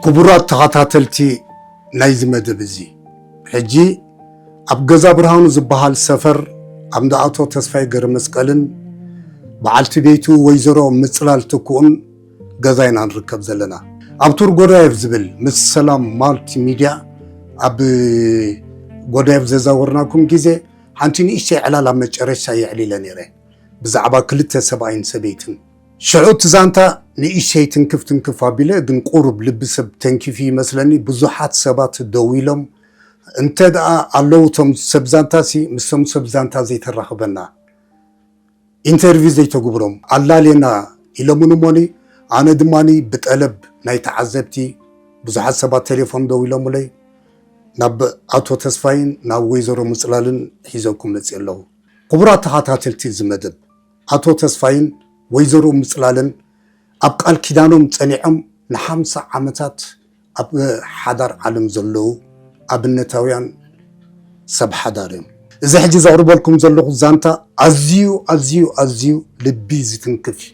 ክቡራት ተኸታተልቲ ናይዚ መደብ እዚ፣ ሕጂ ኣብ ገዛ ብርሃኑ ዝበሃል ሰፈር ኣብ እንዳ ኣቶ ተስፋይ ገረመስቀልን በዓልቲ ቤቱ ወይዘሮ ምጽላል ትኩእን ገዛ ኢና ንርከብ ዘለና። ኣብ ቱር ጎዳየፍ ዝብል ምስ ሰላም ማልቲ ሚድያ ኣብ ጎዳየፍ ዘዛወርናኩም ግዜ ሓንቲ ንእሽተይ ዕላል ኣብ መጨረሻ የዕሊለ ነይረ፣ ብዛዕባ ክልተ ሰብኣይን ሰበይትን። ሽዑ እቲ ዛንታ ንእሽተይ ትንክፍ ትንክፍ ኣቢለ፣ ግን ቁሩብ ልቢ ሰብ ተንኪፉ ይመስለኒ። ብዙሓት ሰባት ደው ኢሎም፣ እንተ ደኣ ኣለዉ እቶም ሰብ ዛንታሲ፣ ምስቶም ሰብ ዛንታ ዘይተራኽበና፣ ኢንተርቪው ዘይተግብሮም ኣላልየና ኢሎምኒ እሞኒ፣ ኣነ ድማኒ ብጠለብ ናይ ተዓዘብቲ ብዙሓት ሰባት ቴሌፎን ደው ኢሎምለይ፣ ናብ ኣቶ ተስፋይን ናብ ወይዘሮ ምጽላልን ሒዘኩም መጽየ ኣለኹ። ክቡራት ተኸታተልቲ እዚ መደብ፣ ኣቶ ተስፋይን ወይዘሮ ምጽላልን ኣብ ቃል ኪዳኖም ጸኒዖም ንሓምሳ ዓመታት ኣብ ሓዳር ዓለም ዘለዉ ኣብነታውያን ሰብ ሓዳር እዮም። እዚ ሕጂ ዘቕርበልኩም ዘለኹ ዛንታ ኣዝዩ፣ ኣዝዩ፣ ኣዝዩ ልቢ ዝትንክፍ እዩ።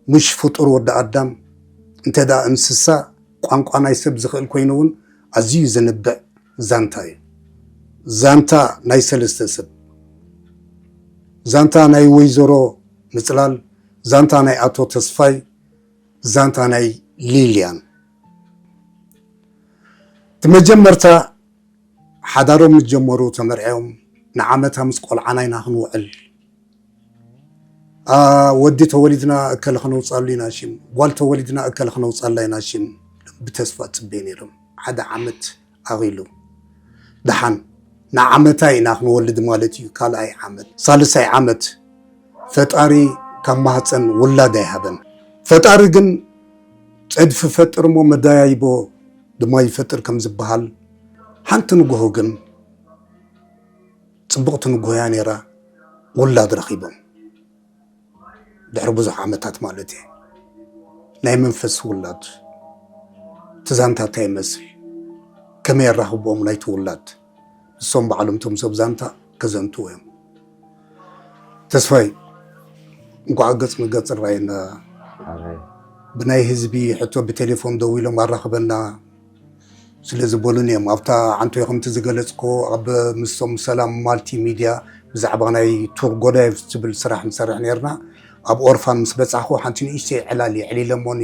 ምሽ ፍጡር ወዲ ኣዳም፣ እንተ ደኣ እንስሳ ቋንቋ ናይ ሰብ ዝኽእል ኮይኑ እውን ኣዝዩ ዘንብዕ ዛንታ እዩ። ዛንታ ናይ ሰለስተ ሰብ፣ ዛንታ ናይ ወይዘሮ ምጽላል፣ ዛንታ ናይ ኣቶ ተስፋይ፣ ዛንታ ናይ ሊልያን። እቲ መጀመርታ ሓዳሮም ምስ ጀመሩ ተመርዕዮም ንዓመታ ምስ ቆልዓና ኢና ክንውዕል። ኣ፣ ወዲ ተወሊድና እከለ ክነውጻሉ ኢና ሽም፣ ጓል ተወሊድና እከለ ክነውጻላ ኢና ሽም ብተስፋ ጽበዩ ነይሮም። ሓደ ዓመት ኣኺሉ። ደሓን ንዓመታ ኢና ክንወልድ ማለት እዩ። ካልኣይ ዓመት፣ ሳልሳይ ዓመት ፈጣሪ ካብ ማህፀን ውላድ ኣይሃበን። ፈጣሪ ግን ጸድፊ ፈጥር እሞ መዳያይቦ ድማ ይፈጥር ከም ዝበሃል፣ ሓንቲ ንግሆ ግን ጽብቕቲ ንግሆ እያ ነይራ። ውላድ ረኺቦም። ድሕሪ ብዙሕ ዓመታት ማለት እየ። ናይ መንፈስ ውላድ። እቲ ዛንታ እንታይ ይመስል? ከመይ ኣራኽብዎም ናይቲ ውላድ? ንሶም ባዕሎም እቶም ሰብ ዛንታ ከዘንትዉ እዮም። ተስፋይ፣ እንኳዕ ገጽ ንገጽ ራየና። ኣረ። ብናይ ህዝቢ ሕቶ ብቴሌፎን ደው ኢሎም ኣራኽበና ስለ ዝበሉን እዮም። ኣብታ ዓንቶ ከምቲ ዝገለጽኮ ኣብ ምስቶም ሰላም ማልቲ ሚድያ ብዛዕባ ናይ ቱር ጎዳይፍ ዝብል ስራሕ ንሰርሕ ነርና። ኣብ ኦርፋን ምስ በጻኹ ሓንቲ ንእሽተይ ዕላል የዕሊለሞኒ።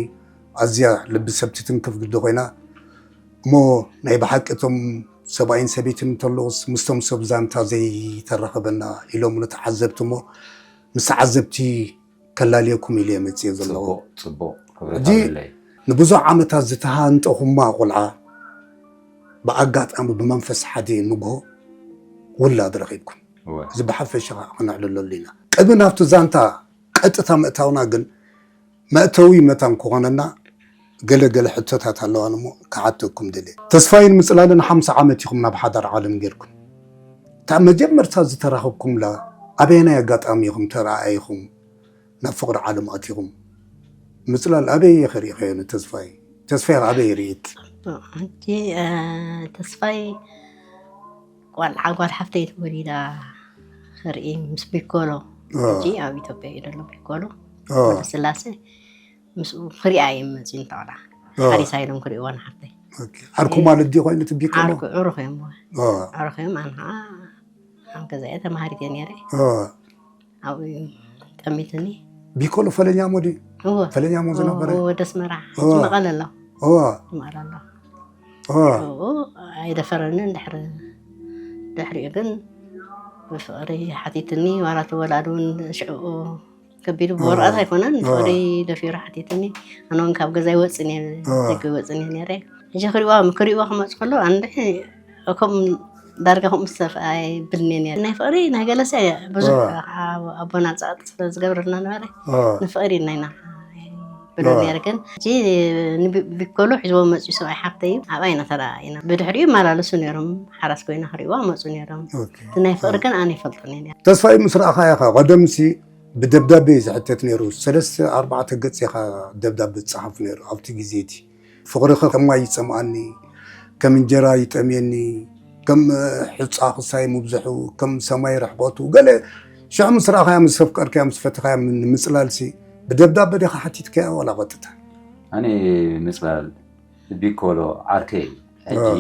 ኣዝያ ልቢ ሰብ ትትንክፍ ግዲ ኮይና። እሞ ናይ ብሓቂ እቶም ሰብኣይን ሰበይትን እንተለዉስ ምስቶም ሰብ ዛንታ ዘይተራኸበና ኢሎም ንተዓዘብቲ እሞ ምስ ተዓዘብቲ ከላልየኩም ኢለ እየ መጽየ ዘለኹ። ጽቡቕ፣ ጽቡቕ። ክብረት ሕጂ ኣለለይ። ንብዙሕ ዓመታት ዝተሃንጠኹማ ቆልዓ ብኣጋጣሚ ብመንፈስ ሓደ ንግሆ ውላድ ረኺብኩም። እወ። እዚ ብሓፈሻ ከነዕልለሉ ኢና። ቅድሚ ናብቲ ዛንታ ቀጥታ ምእታውና ግን መእተዊ መታን ክኾነና ገለ ገለ ሕቶታት ኣለዋን እሞ ክሓተኩም ደልየ። ተስፋይን ምጽላልን ሓምሳ ዓመት ኢኹም ናብ ሓዳር ዓለም ጌርኩም። እታ መጀመርታ ዝተራኸብኩምላ ኣበየናይ ኣጋጣሚ ኢኹም ተረኣኢኹም ናብ ፍቕሪ ዓለም ኣቲኹም? ምጽላል ኣበይ ኢኺ ርኢኽዮ ንተስፋይ? ተስፋይ ኣበይ ርኢት? ሕጂ፣ እ፣ ተስፋይ ቆልዓ ጓል ሓፍተይ ተወሊዳ ክርኢ ምስ ቢኮሎ። እ። ሕጂ ኣብ ኢትዮጵያ እዩ ዘሎ ቢኮሎ። እ። ወልደስላሴ ምስኡ ክሪኣ እዮም መጺኡ ንታ ቆልዓ። እ። ሓሪሳ ኢሎም ክርእይዋ ንሓፍተይ። ኦኬ። ዓርኩ ማለት ድዩ ኮይኑ እቲ ቢኮሎ? ዓርኩ፣ ዕሩኽ እዮም። እ። ዕሩኽ እዮም። ኣነ ኸዓ ኣብ ገዛ እየ ተማሃሪት እየ ነይረ። እ። ኣብኡ እዩ ጠሚትኒ። ቢኮሎ ፈለኛሞ ድዩ? እወ። ፈለኛሞ ዝነበረ? እወ፣ ወደ ኣስመራ። እወ። ሕጂ መቐለ ኣሎ። እወ። መቐለ ኣሎ። እወ። ኣብኡ ኣይደፈረንን። ድሕሪ፣ ድሕሪኡ ግን ብፍቕሪ ሓቲትኒ፣ ዋላ ተወላዲ እውን ሽዕኡ ከቢዱ ብወረቐት እወ። ኣይኮነን፣ እወ። ብፍቕሪ ደፊሩ ሓቲትኒ። ኣነ እውን ካብ ገዛ ይወፅን እየ፣ እወ። ደገ ይወፅን እየ ነይረ። ሕጂ ክሪእዋ፣ ክሪእዋ ክመፁ ከለዉ፣ ኣንድዒ ከምኡ ዳርጋ ከምኡ ዝሰፍኣ ኣይብልን እየ ነይረ። ናይ ፍቕሪ ናይ ገለሰ ብዙሕ እወ። ኣብ-፣ ኣቦና ጸቕጢ ስለ ዝገብረልና ነበረ። እወ። ንፍቕሪ ኢልና ኢና ብሎ እወ። ነይረ። ግን ሕጂ ንቢ-፣ ቢኮሎ ሒዝዎ መጺኡ ሰብኣይ ሓፍተይ እዩ። ኣብኣ ኢና ተረኣኢና። ብድሕሪኡ ይመላለሱ ነይሮም። ሓራስ ኮይና ክርእይዋ መጹ ነይሮም። ኦኬ። እቲ ናይ ፍቕሪ እወ። ግን ኣነ ይፈልጦ ነይረ። ተስፋይ ምስ ረኣኻያ ኸ ቀደምሲ ብደብዳቤ እዩ ዝሕተት ነይሩ። ሰለስተ ኣርባዕተ ገጽ ኢኻ ደብዳቤ ትጽሓፍ ነይሩ ኣብቲ ግዜ እቲ። ፍቕርኺ ከም ማይ ይጸምኣኒ፣ ከም እንጀራ ይጠምየኒ፣ ከም ሑጻ ክሳይ ምብዝሑ፣ ከም ሰማይ ርሕቐቱ፣ ገለ ሽዑ ምስ ረኣኻያ፣ ምስ ኣፍቀርካያ፣ ምስ ፈተኻያ ንምጽላልሲ ብደብዳበ ዲኻ ሓቲትካያ ዋላ ቀጥታ? ኣነ ምፅላል ቢኮሎ ዓርከይ እዩ። ሕጂ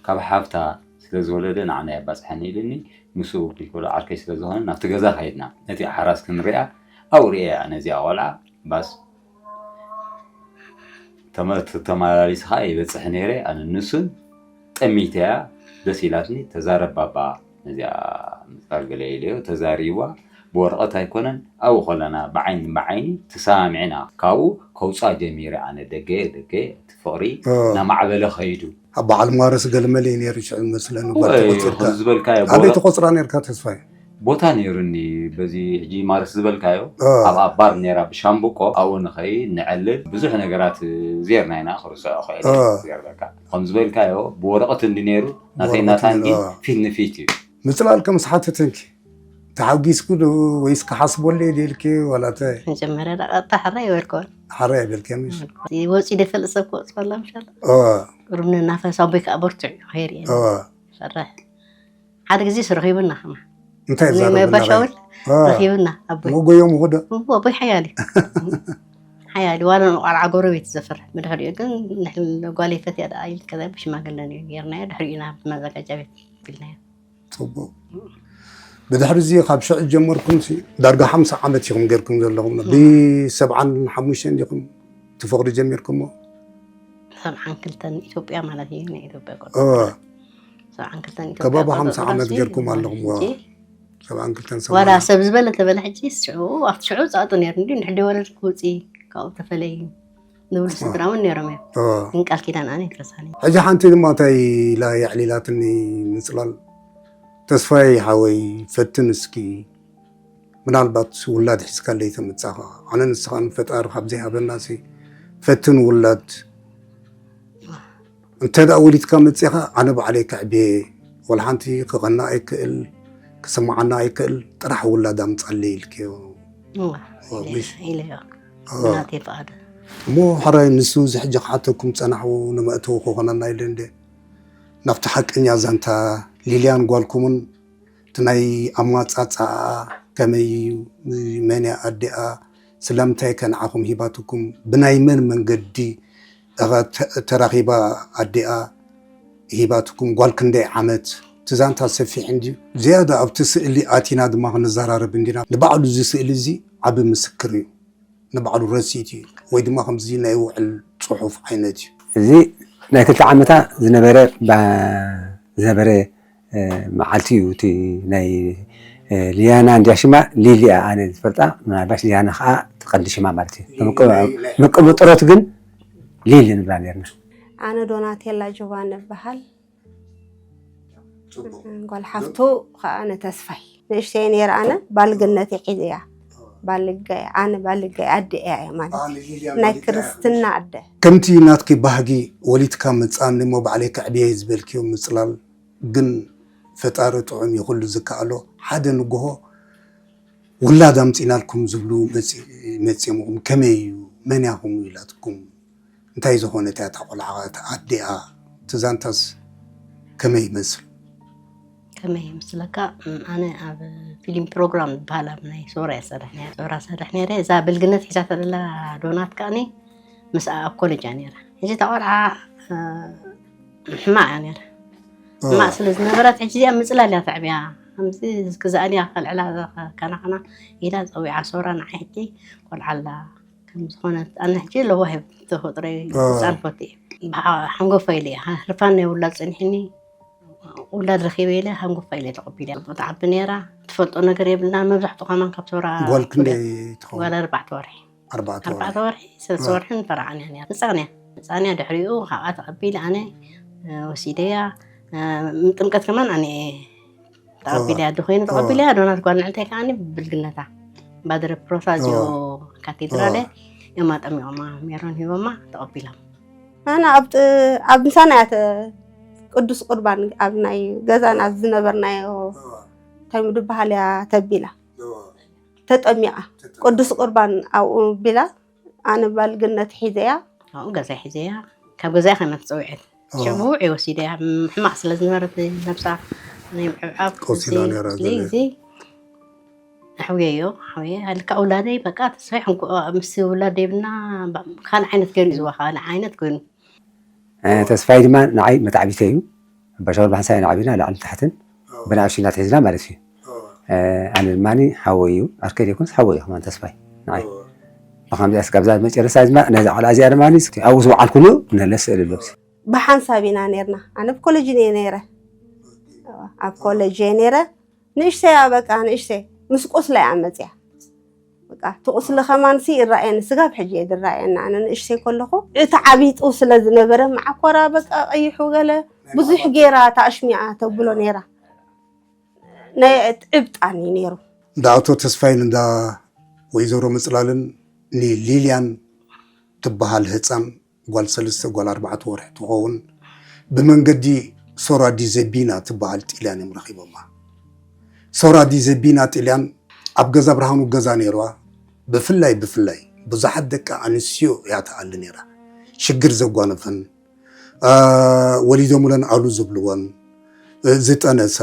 ካብ ሓፍታ ስለ ዝወለደ ንዓና የባፅሐኒ ኢልኒ፣ ምስኡ ቢኮሎ ዓርከይ ስለ ዝኾነ ናብቲ ገዛ ከይድና ነቲ ሓራስ ክንሪኣ ኣብኡ ርእየያ ነዚኣ ቆልዓ ባስ ተመ-፣ ተመላሊስኻ ይበፅሕ ነይረ። ኣነ ንሱን ጠሚተያ ደስ ኢላትኒ። ተዛረብ ባባ ነዚኣ ምፅላል ገለ ኢለዮ። ተዛሪብዋ ብወረቐት ኣይኮነን ኣብኡ ከለና ብዓይኒ ብዓይኒ ተሰማሚዕና ካብኡ ከውፅኣ ጀሚረ። ኣነ ደገ ደገ እቲ ፍቕሪ እናማዕበለ ኸይዱ። ኣብ በዓል ማረስ ገልመል እዩ ነይሩ ሽዑ መስለኒ። እወ፣ ጓል ተቆፂርካ። ከምዚ ዝበልካዮ ኣበይ ቦታ ተቆፅራ ነርካ ተስፋይ? ቦታ ነይሩኒ። በዚ ሕጂ ማረስ ዝበልካዮ ኣብ ኣባር ነይራ ብሻምብቆ ኣብኡ ንኸይ ንዕልል ብዙሕ ነገራት ዜርና ኢና ክርስዖ ኸእል ዜርበካ ከም ዝበልካዮ ብወረቐት እንዲ ነይሩ ናተይ ናታ እንዲ ፊት ንፊት እዩ። ምፅላል ከም ዝሓተተንኪ ተሓጒስኩ ዶ ወይስ ክሓስበሉ እየ ደልኪ ዋላ እንታይ? መጀመርያ ዳ ቀጥታ ሕራይ ይበልክወን። ሓራይ ኣይበልክያንሽ? ወፂ ደፈልጥ ሰብ ክወፅወላ ምሻል እዋ። ቁርብ ንናፈስ ኣቦይ ከዓ በርትዑ እዩ ከይርእየ እዋ። ሰርሕ ሓደ ግዜ ስ ረኺቡና ከማ እንታይ ናይ ዛረብና መባሻውል ረኺቡና ኣቦይ። መጎዮም ውደ እዎ ኣቦይ ሓያል እዩ። ሓያል እዩ ዋላ ንቆልዓ ጎረቤት ዘፍርሕ ብድሕሪኡ ግን ንሕል ጓል ይፈትያ ደኣ ኢል ከዛ ብሽማግለን እዩ ጌርናዮ ድሕሪኡ ናብ መዘጋጃ ቤት ቢልናዮ። ፅቡቅ። ብድሕሪ እዚ ካብ ሽዑ ጀመርኩም ሲ ዳርጋ ሓምሳ ዓመት ኢኹም ጌርኩም ዘለኹም። ብሰብዓን ሓሙሽተን ዲኹም ትፈቕዱ ጀሚርኩሞ? ሰብዓን ክልተን ኢትዮጵያ ማለት እዩ ናይ ኢትዮጵያ ቆልዓ። እወ። ሰብዓን ክልተን ኢትዮጵያ ከባቢ ቆልዓ ሓምሳ ዓመት ሲ ጌርኩም ኣለኹም። እወ። ሕጂ ሰብዓን ክልተን ዋላ ሰብዓን። ሰብ ዝበለ ተበለ ሕጂ ሽዑ ኣብቲ ሽዑ ፃጡ ነይሩ እንዲ ንሕዲ ወለድ ክውፅእ ካብኡ ተፈለዩ ንብሉ ስድራ እውን ነይሮም እዮም። እወ። ግን ቃል ኪዳን ኣነ ይትረሳኒ። ሕጂ ሓንቲ ድማ እንታይ ኢላ የዕሊላትኒ ምፅላል ተስፋይ ሓወይ ፈትን እስኪ ምናልባት ውላድ ሒዝካለይ ተምጻኻ ኣነ ንስኻን ፈጣሪ ካብ ዘይሃበናሲ ፈትን ውላድ እንተ ደኣ ወሊድካ መጺኻ ኣነ ባዕለይ ከዕብየ ወላ ሓንቲ ክቐና ኣይክእል ክስምዓና ኣይክእል ጥራሕ ውላድ ኣምጻለይ ኢልክዮ። እዋ፣ ኢለ- ኢለዮ። እዋ። ናተይ ፍቓድ። እሞ ሕራይ ንሱ እዚ ሕጂ ክሓተኩም ጸናሕዎ ንመእተዊ ክኾነና ኢለ እንደ ናብቲ ሓቀኛ ዛንታ ሊልያን ጓልኩምን እቲ ናይ ኣማጻጽኣ ከመይ እዩ መን እያ ኣዲኣ ስለምንታይ ከ ንዓኹም ሂባትኩም ብናይ መን መንገዲ እኸ ተራኺባ ኣዲኣ ሂባትኩም ጓል ክንደይ ዓመት እቲ ዛንታ ሰፊሕ እንድዩ ዝያዳ ኣብቲ ስእሊ ኣቲና ድማ ክንዘራረብ እንዲና ንባዕሉ እዚ ስእሊ እዚ ዓቢ ምስክር እዩ ንባዕሉ ረሲት እዩ ወይ ድማ ከምዚ ናይ ውዕል ጽሑፍ ዓይነት እዩ። እዚ ናይ ክልተ ዓመታ ዝነበረ ዝነበረ መዓልቲ እዩ እቲ ናይ ሊያና እንዲያ ሽማ ሊሊ እያ ኣነ ዝፈልጣ ምናልባሽ ሊያና ከዓ ትቐንዲ ሽማ ማለት እዩ መቀመጥሮት ግን ሊሊ ንብላ ነርና። ኣነ ዶናቴላ ጆባን እበሃል። ጓል ሓፍቱ ከዓ ንተስፋይ ንእሽተይ ነይረ ኣነ ባልግነት ይሒዘያ ባልጋይ ኣነ ባልጋይ ኣደ እያ እየ ማለት ናይ ክርስትና ኣደ። ከምቲ ናትኪ ባህጊ ወሊድካ ምጻን እሞ ባዕለይ ከዕብየ ዝበልክዮ ምጽላል ግን ፈጣሪ ጥዑም እዩ ኩሉ ዝከኣሎ ሓደ ንግሆ ውላድ ኣምጺናልኩም ዝብሉ መጺኦምኹም ከመይ እዩ መን ያኹም ኢላትኩም እንታይ ዝኾነት እያ እታ ቆልዓ እታ ኣዲኣ እቲ ዛንታስ ከመይ ይመስል? ከመይ ይመስለካ ኣነ ኣብ ፊልም ፕሮግራም ዝበሃል ኣብ ናይ ሶራ እየ ዝሰርሕ ነይረ ሶራ ሰርሕ ነይረ እዛ ብልግነት ሒዛታ ዘላ ዶናት ከዓኒ ምስኣ ኣብ ኮሌጅ እያ ነይራ ሕጂ እታ ቆልዓ ሕማቕ እያ ነይራ ሕማቕ ስለ ዝነበረት ሕጂ እዚኣ ምፅላል እያ ተዕብያ ከምዚ ክዛኣልያ ከልዕላ ከናኸና ኢላ ፀዊዓ ሶራ ንዓይ ሕጂ ቆልዓ ኣላ ከም ዝኾነት ኣነ ሕጂ ለዋህ ተፈጥሮይ ህፃን ፈቱ እየ ሓንጎፋ ኢለ እየ ህርፋን ናይ ውላድ ፀኒሕኒ ውላድ ረኺበ ኢለ ሓንጎፋ ኢለ ተቐቢለ እያ ተዓቢ ነይራ ትፈልጦ ነገር የብልና መብዛሕትኡ ከማን ካብ ሶራ ጓል ክንደይ ትኸውን? ጓል ኣርባዕተ ወርሒ ኣርባዕተ ወርሒ ኣርባዕተ ወርሒ ሰለስተ ወርሒ ንፈራዓን እያ ነይራ ህፃን እያ ህፃን እያ ድሕሪኡ ካብኣ ተቐቢለ ኣነ ወሲደያ ጥምቀት ከማን ኣነ ተቐቢለያ ዶ ኮይኑ ተቐቢለያ ዶናት ጓል ንዕንታይ ከዓኒ ብብልግነታ ባድረ ፕሮሳዚዮ ካቴድራለ እዮም ኣጠሚቖማ ሜሮን ሂቦማ ተቐቢሎም ኣነ ኣብ ጥ- ኣብ ምሳና እያ ተ- ቅዱስ ቁርባን ኣብ ናይ ገዛና ዝነበርናዮ እንታይ ምድበሃል እያ ተቢላ ተጠሚቓ ቅዱስ ቁርባን ኣብኡ ቢላ ኣነ ባልግነት ሒዘያ ኣብኡ ገዛ ሒዘያ ካብ ገዛይ ከመት ፀውዐት ሽዑ ብውዕ ወሲደያ ሕማቕ ስለ ዝነበረት ነብሳ ናይ ምዕብዓብ ቆሲላ ነይራ ገለ። እዚ ኣሕውየዮ። ኣሕውየ ልካ ውላደይ በቃ ተስፋይ ሕንኩ ምስ ውላድ ደይብና ካልእ ዓይነት ገይሩ እዩ ዝዋ ካልእ ዓይነት ኮይኑ። ተስፋይ ድማ ንዓይ መታዕቢተይ እዩ። ኣባሻውል ብሓንሳብ ኢና ዓቢና ላዕልን ታሕትን ብንኣሽቱ እናትሒዝና ማለት እዩ። ኣነ ድማ ሓወይ እዩ፣ ኣርከይ ዘይኮንስ ሓወይ እዩ ከማን ተስፋይ ንዓይ። ብከምዚኣ ስጋብ እዛ መጨረስታ ድማ ነዛ ቆልዓ እዚኣ ድማ እስኪ ኣብኡ ዝወዓልኩሉ ነለ ስእሊ ኣሎ። ብሓንሳብ ኢና ነርና። ኣነ ኣብ ኮሌጅ እየ ነይረ፣ ኣብ ኮሌጅ እየ ነይረ። ንእሽተይ እያ በቃ ንእሽተይ ምስ ቁስላ እያ መፅያ። በቃ እቲ ቁስሊ ከማን ሲ ይረኣየኒ ስጋብ ሕጂ እየ ዝረኣየኒ። ኣነ ንእሽተይ ከለኹ እቲ ዓቢጡ ስለ ዝነበረ መዓኮራ በቃ ቀይሑ ገለ ብዙሕ ጌራ ታኣሽሚዓ ተብሎ ነይራ። ናይ ዕብጣን እዩ ነይሩ። እንዳ ኣቶ ተስፋይን እንዳ ወይዘሮ ምፅላልን ንሊልያን ትበሃል ህፃን ጓል ሰለስተ ጓል ኣርባዕተ ወርሒ ትኸውን ብመንገዲ ሶራ ዲዘቢና ትበሃል ጢልያን እዮም ረኺቦማ። ሶራ ዲዘቢና ጢልያን ኣብ ገዛ ብርሃኑ ገዛ ነይርዋ። ብፍላይ ብፍላይ ብዙሓት ደቂ ኣንስትዮ እያ ትኣሊ ነይራ። ሽግር ዘጓነፈን ወሊዶምለን ኣሉ ዝብልወን ዝጠነሳ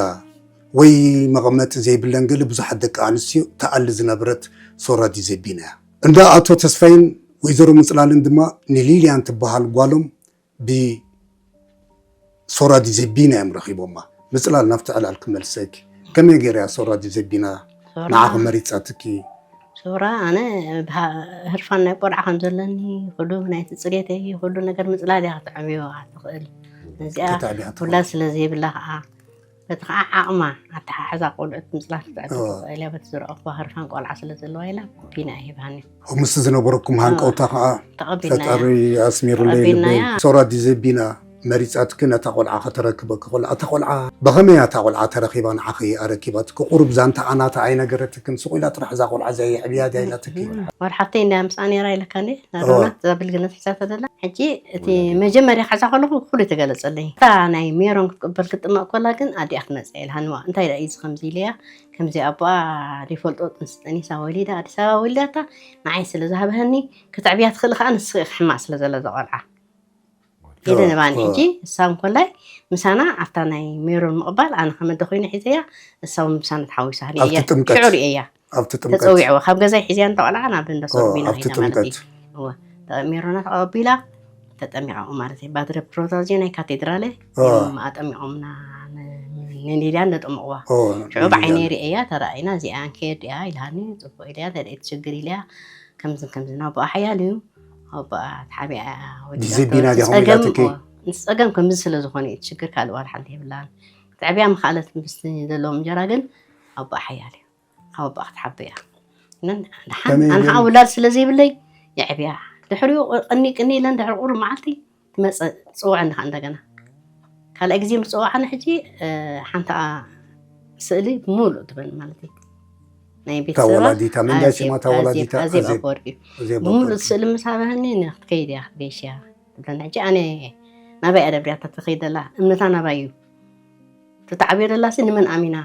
ወይ መቐመጢ ዘይብለን ገለ ብዙሓት ደቂ ኣንስትዮ ትኣሊ ዝነበረት ሶራ ዲዘቢና እያ። እንዳ ኣቶ ተስፋይን ወይዘሮ ምፅላልን ድማ ንሊልያን ትበሃል ጓሎም ብሶራ ዲዘቢና እዮም ረኺቦማ። ምፅላል ናብቲ ዕላል ክመልሰኪ። ከመይ ገይራ እያ ሶራ ዲዘቢና ንዓኺ መሪፃትኪ? ሶራ ኣነ ህርፋን ናይ ቆልዓ ከም ዘለኒ ኩሉ ናይቲ ፅሬተይ ኩሉ ነገር ምፅላል እያ ክትዕብዮ ትኽእል። እዚኣ ውላድ ስለ ዘይብላ ከዓ በቲ ከዓ ዓቕማ ኣተሓሕዛ ቆልዑት ምፅላት ክትዕቢ ትኽእል እያ። በቲ ዝረኣኹዋ ህርፋን ቆልዓ ስለ ዘለዋ ኢላ ቢና ይህባኒ። ምስቲ ዝነበረኩም ሃንቀውታ ከዓ ተቐቢልናያ። ፈጣሪ ኣስሚሩለይ ተቐቢልናያ። ልበይ። ሶራ ዲዘቢና መሪፃትኪ ነታ ቆልዓ ከተረክበኪ ከላ እታ ቆልዓ ብኸመይ እያ እታ ቆልዓ ተረኺባ ንዓኺ ኣረኪባትኪ? ቁሩብ ዛንታኣ ናታ ኣይነገረትክን? ስቕ ኢላ ጥራሕ እዛ ቆልዓ እዚኣ የዕብያ ድያ ኢላትኪ? ጓል ሓፍተይ እንድያ ምስኣ ነይራ ኢለካ እንዴ ናዶናት እዛ ብልግነት ሒዛቶ ዘላ። ሕጂ እቲ መጀመርያ ከዛ ከለኹ ኩሉ ተገለጸለይ። እታ ናይ ሜሮን ክትቅበል ክትጥመቕ ከላ ግን ኣዲኣ ክትመጽእ ኢልሃኒ ዋ እንታይ ደኣ እዩ ከምዚ ኢለያ ከምዚ ኣቦኣ ዘይፈልጦ ጥንሲ ጠኒሳ ወሊዳ ኣዲስ ኣበባ ወሊዳታ ንዓይ ስለ ዝሃበሃኒ ከተዕብያ ትኽእል ከኣ ንስኺ ኢኺ ሕማቕ ስለ ዘሎ እዛ ቆልዓ ኢለ ነባኒ ሕጂ እሳ እንኮላይ ምሳና ኣብታ ናይ ሜሮን ምቕባል ኣነ ከመደ ኮይነ ሒዘያ እሳ እውን ምሳና ተሓዊሳ ሪኤያ ኣብቲ ጥምቀት። ሽዑ ሪኤያ ኣብቲ ጥምቀት ተፀዊዕዋ ካብ ገዛይ ሒዝያ እንተቆልዓ ናብ እንዳ ኦ፣ ሶርቢና ኣብቲ ከይዳ ማለት ጥምቀት። እዩ እወ ሜሮና ተቐቢላ ተጠሚቐ ማለት እዩ ባትሪ ፕሮታዝዮ ናይ ካቴድራለ ኦ። እዮም ኣጠሚቖምና ን- ንሊድያ እንደጠመቕዋ ኦ፣ ሽዑ ብዓይነይ ሊድያ። ሪኤያ ተረኣይና እዚኣ ንከየድ እያ ኢልሃኒ ፅቡቅ ኢለያ ተደይ ትሽግር ኢለያ ከምዝን ከምዝን ኣቦኣ ሓያል እዩ ኣቦኣ ተሓቢኣ ወዲኣ ዲዘቢና ተወልደ። ዲኹም ጸገም ኢላትኪ? እዎ፣ ምስ ጸገም ከምዚ ስለ ዝኾነ እዩ እቲ ሽግር ካልእ ዋላ ሓንቲ የብላን። ክትዕብያ ምኽኣለት ምስቲ ዘለዎም እንጀራ ግን ኣቦኣ ሓያል እዩ። ካብ ኣቦኣ ክትሓቢ እያ። ነን ደሓን ከመይ ኣነ ጌሩ? ከዓ ውላድ ስለ ዘይብለይ የዕብያ። ድሕሪኡ ቅኒ ቅኒ ኢለን ድሕሪ ቁሩብ መዓልቲ ትመጽእ ትጽውዐኒ ከዓ እንደገና። ካልኣይ ግዜ ምስ ጸዋዕኒ ሕጂ ሓንታ ስእሊ ብሙሉእ ትበኒ ማለት እዩ ናይ ቤተሰባ ተወላዲታ መንዳይ ሽማ ተወላዲታ ኣዜብ ኣዜብ ኣዜብ ኣፈወርቂ እዩ ኣዜብ ብሙሉእ ኣፈወርቂ ስእሊ ምስ ሃበህኒ ንክትከይድ እያ ክትገይሽ እያ ትብለኒ ሕጂ ኣነ ናባይ እያ ደብሪያታ ትኸይድ ዘላ እምነታ ናባይ እዩ ትተዓብዮ ዘላሲ ንመን ኣሚና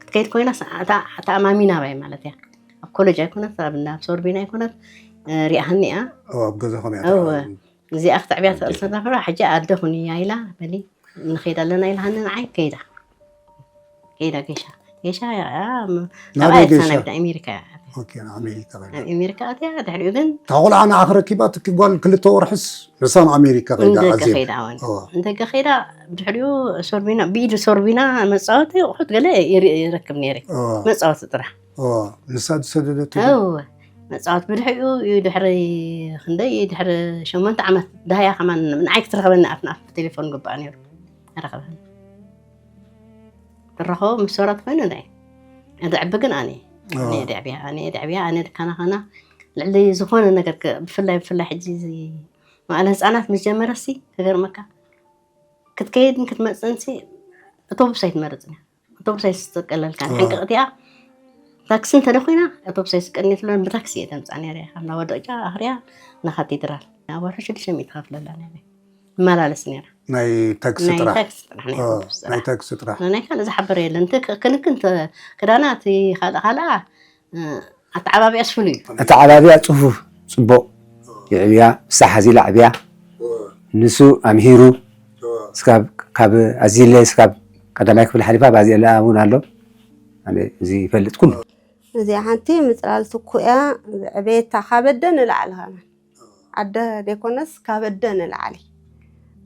ክትከይድ ኮይና ተኣማሚና ባይ ማለት እያ ኣብ ኮለጅ ኣይኮነት ኣብ ሶርቤን ኣይኮነት ሪኣሃኒ እያ ኣብ ገዛኹም እያ እወ እዚኣ ክትዕብያ ትኽእል ተናፈራ ሕጂ ኣደ ኩንያ ኢላ በሊ ንኸይድ ኣለና ኢልሃኒ ንዓይ ከይዳ ከይዳ ጌሻ ጌሻ እያ ናበይ ናብኣ ጌሻ? ናብዳ ኣሜሪካ እያ ኦኬ፣ ናብ ኣሜሪካ ከይዳ። ኣብ ኣሜሪካ ኣትያ ድሕሪኡ ግን እታ ቆልዓ ንዓ ክረኪባ ትኪ ጓል ክልተ ወርሕስ ንሳ ንኣሜሪካ ከይዳ ንደገ ኣዜብ ከይዳ ኣወን እዋ። ንደገ ከይዳ ድሕሪኡ ሶርቢና ብኢድ ሶርቢና መፃወቲ ኣቑሑት ገለ ይር- ይረክብ ነይረ እዋ። መፃወቲ ጥራሕ እዋ፣ ንሳ ዝሰደደቶ እወ መፃወት ብድሕሪኡ እዩ ድሕሪ ክንደይ እዩ ድሕሪ ሸሞንተ ዓመት ዳህያ ከማን ንዓይ ክትረኽበኒ ኣፍ ንኣፍ ብቴሌፎን ግባእ ነይሩ ኣይረኸበኒ ትረኸቦ ምስ ሰራት ኮይኑ ናይ እድዕቢ ግን ኣነ ኣነ እድዕብያ ኣነ እድዕብያ ኣነ ድካና ካና ልዕሊ ዝኾነ ነገር ብፍላይ ብፍላይ ሕጂ ማእለ ህፃናት ምስ ጀመረሲ ክገርመካ ክትከይድን ክትመፅእንሲ ኣውቶቡስ ኣይትመርፅን እያ ኣውቶቡስ ኣይትስቀለልካን ሕንቅቕቲ እያ ታክሲ እንተደ ኮይና ኣውቶቡስ ኣይስቀልኒ ትብለን ብታክሲ እየ ተምፃ ነይረ እያ ካብ ናወደቅጫ ኣኽርያ ንካቴድራል ናብ ወርሒ ሽዱሽተ ሚእቲ ከፍለላ ነይረ ይመላለስ ነይረ ናይ ታክሲ ናይ ጥራሕ ታክሲ ጥራሕ ናይ ኦ፣ ኣውቶቡስ ጥራሕ ናይ ታክሲ ጥራሕ ንናይ ካልእ ዝሓበረ የለን እቲ ክ- ክንክን ተ- ክዳና እቲ ካልእ ካልኣ ኣተዓባቢያ ስፍሉ እዩ ኣተዓባቢያ ፅፉፍ ፅቡቕ የዕብያ ሳሕ ኣዚላ ዕብያ ንሱ ኣምሂሩ ስካብ ካብ ኣዚለ ስካብ ቀዳማይ ክፍሊ ሓሊፋ ኣብ ኣዚለ እውን ኣሎ ኣነ እዚ ይፈልጥ ኩሉ እዚኣ ሓንቲ ምፅላል ትኩ እያ። ዝዕበየታ ካብ ኣደ ንላዕሊ ከማን። ኣደ ዘይኮነስ ካብ ኣደ ንላዕሊ።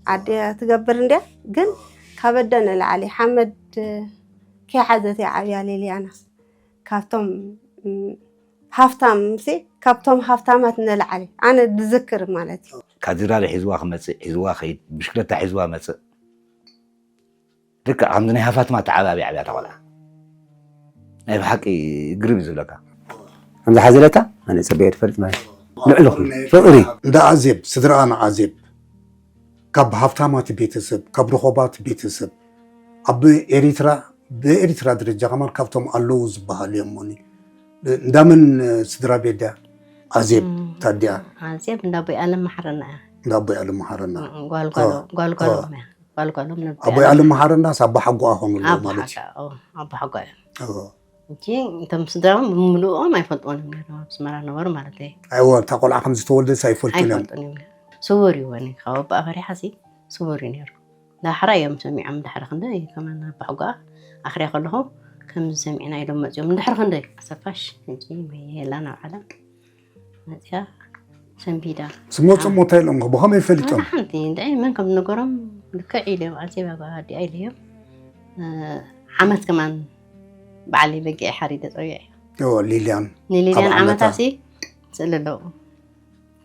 ኣደ ትገብር እንድያ፣ ግን ካብ ኣደ ንላዕሊ። ሓመድ ከይሓዘት እያ ዓብያ ሊልያና። ካብቶም፣ እም፣ ሃፍታም ሲ፣ ካብቶም ሃፍታማት ንላዕሊ። ኣነ ዝዝክር ማለት እዩ። ካቴድራል ሒዝዋ ክመጽእ፣ ሒዝዋ ከይድ፣ ብሽክለታ ሒዝዋ መጽእ። ልክዕ ከምዚ ናይ ሃፋትማ ተዓባቢ ዓብያ እታ ቆልዓ። ናይ ብሓቂ ግርም እዩ ዝብለካ። ከምዚ ሓዘለታ ኣነ ጸበየ ትፈልጥ ማለት እዩ። ልዕሊ ኩሉ ፍቕሪ። እንዳ ኣዜብ፣ ስድራኣ ንኣዜብ፣ ካብ ሃፍታማት ቤተሰብ፣ ካብ ርኹባት ቤተሰብ፣ ኣብ ኤሪትራ፣ ብኤሪትራ ደረጃ ከማን ካብቶም ኣለዉ ዝበሃሉ እዮም። እሞኒ፣ እንዳመን ስድራ ቤት ድያ? ኣዜብ፣ እም፣ ታዲያ? ኣዜብ እንዳ ኣቦይ ኣለም መሓረና እያ። እንዳ ኣቦይ ኣለም መሓረና። እም፣ ጓልጓሎም፣ ኦ፣ ጓልጓሎም ኦ። እያ። ጓልጓሎም ነበር ኣቦይ ኣለም መሓረናስ ኣቦ ሓጎኣ ኾኑ ኣለዉ ኣቦ ማለት እዩ። ሓጋ፣ ኦ፣ ኣቦ ሓጋ እዮም። ኦ። እንጂ እቶም ስድራኦም ብምልኦም ኣይፈልጥዎን እዮም ነይሮም፣ ኣብ ኣስመራ ነበሩ ማለት እዩ። ኣይወ፣ እታ ቆልዓ ከም ዝተወልደስ ኣይፈልጡን እዮም። ኣይፈልጡን እዮም ነይሮም። ስውር እዩ ወኒ፣ ካብ ኣቦኣ ፈሪሓ ሲ ስውር እዩ ነይሩ። ዳሕራ እዮም ሰሚዖም፣ ድሕሪ ክንደይ ከማን ኣቦ ሓጎኣ ኣኽርያ ከለኹ ከምዚ ሰሚዕና ኢሎም መጺኦም። ድሕሪ ክንደይ ኣሰፋሽ፣ ሕጂ መየ የላ ናብ ዓለም መጺኣ ሰንቢዳ። ስሞት እሞ እንታይ ኢሎም? ብኸመይ ፈሊጦም? ኣነ ሓንቲ እንድዒ መን ከም ዝነገሮም ልክዕ ኢለዮም፣ ኣዜብ ኣዲኣ ኢለዮም። እ፣ ዓመት ከማን ባዕለይ በጊዐ ሓሪደ ጸዊዐ። ኦ፣ ሊልያን። ንሊልያን ኣብ ዓመታ ዓመታ። ሲ ስእሊ ኣለዉ።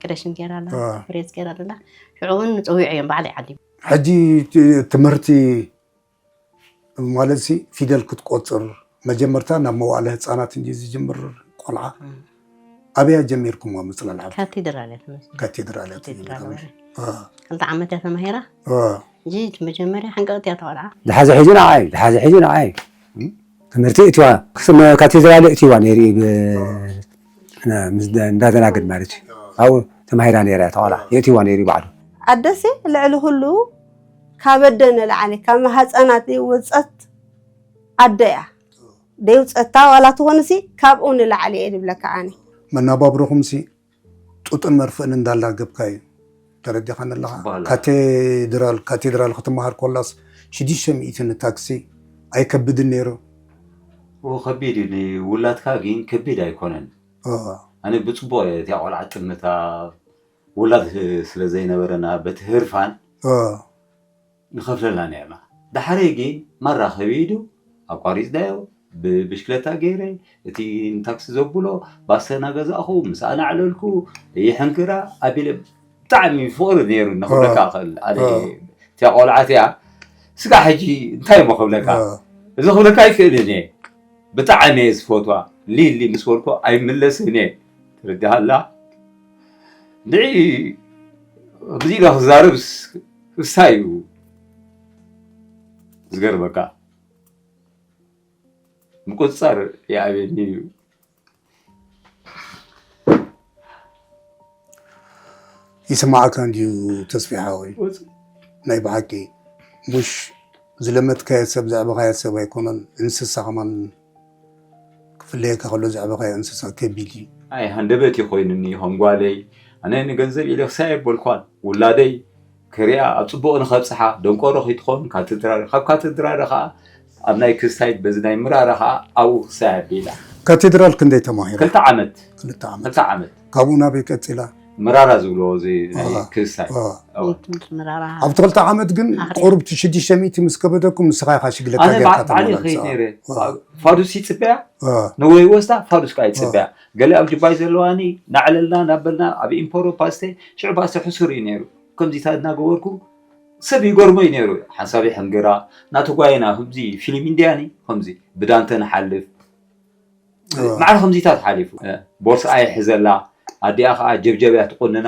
ክረሽን ገይራ ኣላ፣ ኦ። ፍሬዝ ገይራ ኣላ። ሽዑ እውን ጸዊዐ እዮም ባዕለይ ዓዲ። ሕጂ ት-፣ ትምህርቲ ማለት ሲ ፊደል ክትቆጽር መጀመርታ ናብ መዋእለ ህጻናት እንጂ ዝጅምር ቆልዓ። እም። ኣበያ ጀሚርኩምዋ ምጽላል ዓዲ? ካቴድራል እያ ትመስል። ካቴድራል እያ ካቴድራል ትመስል። እያ። አ። ክልተ ዓመት እያ ተማሂራ። አ። እንጂ እቲ መጀመርያ ሓንቀቕቲ እያ እታ ቆልዓ። ዝሓዘ ሒዙ ንዓይ፣ ዝሓዘ ሒዙ ንዓይ። እም? ትምህርቲ እትዋ፣ ክስም ካቴድራል እትዋ ነይሩ ብ-፣ ነ-፣ ምስ ደ-፣ እንዳተናግድ ማለት እዩ። ኣብኡ ተማሂራ ነይራ እያ እታ ቆልዓ። የእትዋ ነይሩ ባዕሉ። ኣደሲ ልዕሊ ኩሉ ካብ ኣደ ንላዕሊ፣ ካብ ማህፀናት ዘይወፀት ኣደ እያ። ደይውፀታ ዋላ ትኾንሲ ካብኡ ንላዕሊ እየ ዝብለካ ኣነ። መናባብሮኹምሲ ጡጥን መርፍእን እንዳላገብካ እዩ። ተረዲኻኒ ኣለኻ? ጽቡቕ ኣለኻ። ካቴድራል፣ ካቴድራል ክትመሃር ኮላስ ሽዱሽተ ሚእቲ ንታክሲ ኣይከብድን ነይሩ? ኦ፣ ከቢድ እዩ። ንውላድካ ግን ከቢድ ኣይኮነን። ኦ። ኣነ ብጽቡቕ እየ እቲኣ ቆልዓ ጥምታ፣ ውላድ ስለ ዘይነበረና በቲ ህርፋን ኦ። ንኸፍለላ ነርና። ዳሕረይ ግን ማራ ከቢዱ ኣቋሪጽናዮ፣ ብብሽክለታ ገይረ፣ እቲ ንታክሲ ዘብሎ ባሰ እናገዛእኹ፣ ምስኣ እናዕለልኩ፣ ይሕንግራ ኣቢለ፣ ብጣዕሚ ፍቕሪ ነይሩ፣ ንኽብለካ ኦ። እኽእል። ኣነ ኦ። እቲኣ ቆልዓ እቲኣ፣ ስጋዕ ሕጂ እንታይ እሞ ክብለካ? ኦ። እዚ ክብለካ ኣይክእልን እየ። ብጣዕሚ እየ ዝፈትዋ። ሊሊ ምስ በልኩ ኣይምለስን እየ። ተረዲሃላ? ንዒ ከምዚ ኢለ ክዛረብስ ክሳይ እዩ ዝገርመካ። ምቁጽጻር ይኣብየኒ እዩ። ይስማዓካ እንድዩ ተስፊ ሓወይ። ወጽ- ናይ ብሓቂ፣ ሙሽ ዝለመድካዮ ሰብ፣ ዘዕበኻዮ ሰብ ኣይኮነን፣ እንስሳ ከማን ክፍለየካ ከሎ ዘዕበኻዮ እንስሳ ከቢድ እዩ። ኣይ፣ ሃንደበት እዩ ኮይኑኒ፣ ከም ጓለይ። ኣነ ንገንዘብ ኢለ ክሳይ ኣይበልኳን። ውላደይ ክሪኣ ኣብ ጽቡቕ ንኸብጽሓ፣ ደንቆሮ ከይትኸውን፣ ካቴድራል፣ ካብ ካቴድራል ኸኣ ኣብ ናይ ክስታይ፣ በዚ ናይ ምራራ ኸኣ ኣብኡ ክሳይ ኣቢላ። ካቴድራል ክንደይ ተማሂራ? ክልተ ዓመት። ክልተ ዓመት። ክልተ ዓመት። ካብኡ ናበይ ቀጺላ? ምራራ ዝብሎ እዚ ናይ ኣሃ። ክስታይ። ኣሃ። እወ። ትምህርቲ ምራራ። ኣብቲ ክልተ ዓመት ግን ኣኽሪያ። ቁሩብ እቲ ሽዱሽተ ሚእቲ ምስ ከበደኩም ንስኻ ኢኻ ሽግለታ ኣነ ጌርካ ባዕ-፣ ባዕለይ ተመላልሳ። ይኸይድ ነይረ። ኣሃ። ፋዱስ ይጽበያ፣ ኣሃ። ነወይ ወስዳ፣ ፋዱስ ከኣ ይጽበያ። ኣሃ። ገለ ኣብ ጁባይ ዘለዋኒ፣ ናዕለልና፣ ናበልና፣ ኣብ ኢምፖሮ ፓስቴ፣ ሽዑ ፓስቴ ሕሱር እዩ ነይሩ። ከምዚታት እናገበርኩ ሰብ ይገርሞ እዩ ነይሩ። ሓንሳብ ይሕንግራ፣ ናተጓየና ከምዚ ፊልም ኢንድያኒ፣ ከምዚ ብዳንተ ንሓልፍ። ኣሃ። ማዕረ ከምዚታት ሓሊፉ። እ፣ ቦርስኣ ይሕዘላ፣ ኣዲኣ ኸዓ ጀብጀብያ ትቑንና።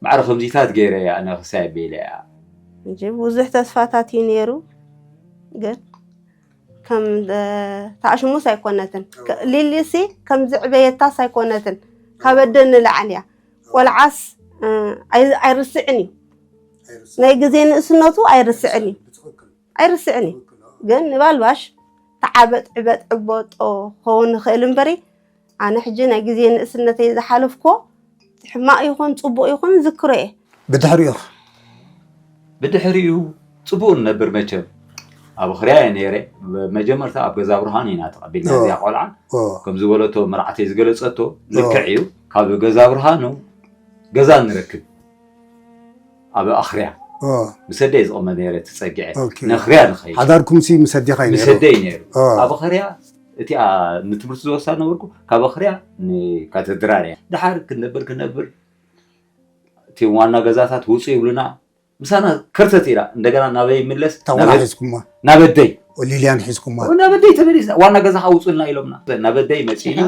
ማዕረ ከምዚታት ገይረ እያ ኣነ ክሳይ ኣቢለ እያ። እንጂ ብዙሕ ተስፋታት እዩ ነይሩ፣ ግን ከም፣ እ፣ ተኣሽሙስ ኣይኮነትን። ከ-፣ ሊሊሲ ከም ዝዕበየታስ ኣይኮነትን። ካብ ኣደ ንላዕሊ እያ። ቆልዓስ፣ እ፣ ኣይ-፣ ኣይርስዕን እዩ። ናይ ግዜ ንእስነቱ ኣይርስዕን እዩ። ኣይርስዕን እዩ። ግን ንባልባሽ ተዓበጥ ዕበጥ ዕበጦ ክኸውን ይኽእል እምበሪ፣ ኣነ ሕጂ ናይ ግዜ ንእስነተይ ዝሓለፍኮ ሕማቕ ይኹን ጽቡቕ ይኹን ዝክሮ እየ። ብድሕሪኡኽ? ብድሕሪኡ ጽቡቕ ንነብር መቸም። ኣብ ኣኽርያ እየ ነይረ። መጀመርታ ኣብ ገዛ ብርሃን ኢና ተቐቢልና እዚኣ ቆልዓ። ከም ዝበለቶ መርዓተይ ዝገለጸቶ ልክዕ እዩ። ካብ ገዛ ብርሃኑ ገዛ ንረክብ ኣብ ኣኽርያ። ምስ ኣደይ ዝቕመጥ ነይረ፣ ተጸጊዐ። ነኽርያ ንኸይድ። ሓዳርኩም ሲ ምስ ኣዴኻ እዩ ነይሩ? ምስ ኣደይ ነይሩ። ኣብ ኣኽርያ እቲኣ ንትምህርቲ ዝወስዳ ነበርኩ። ካብ ኣኽርያ ንካተድራል እያ። ድሓር ክነብር ክነብር እቲ ዋና ገዛታት ውጹ ይብሉና። ምሳና ከርተት ኢላ እንደገና ናበይ ይምለስ? እታ ቆልዓ ሒዝኩማ? ናብ ኣደይ። ሊልያን ሒዝኩማ? ናብ ኣደይ ተመሊስና። ዋና ገዛ ውጹልና ኢሎምና። ናብ ኣደይ መጺና።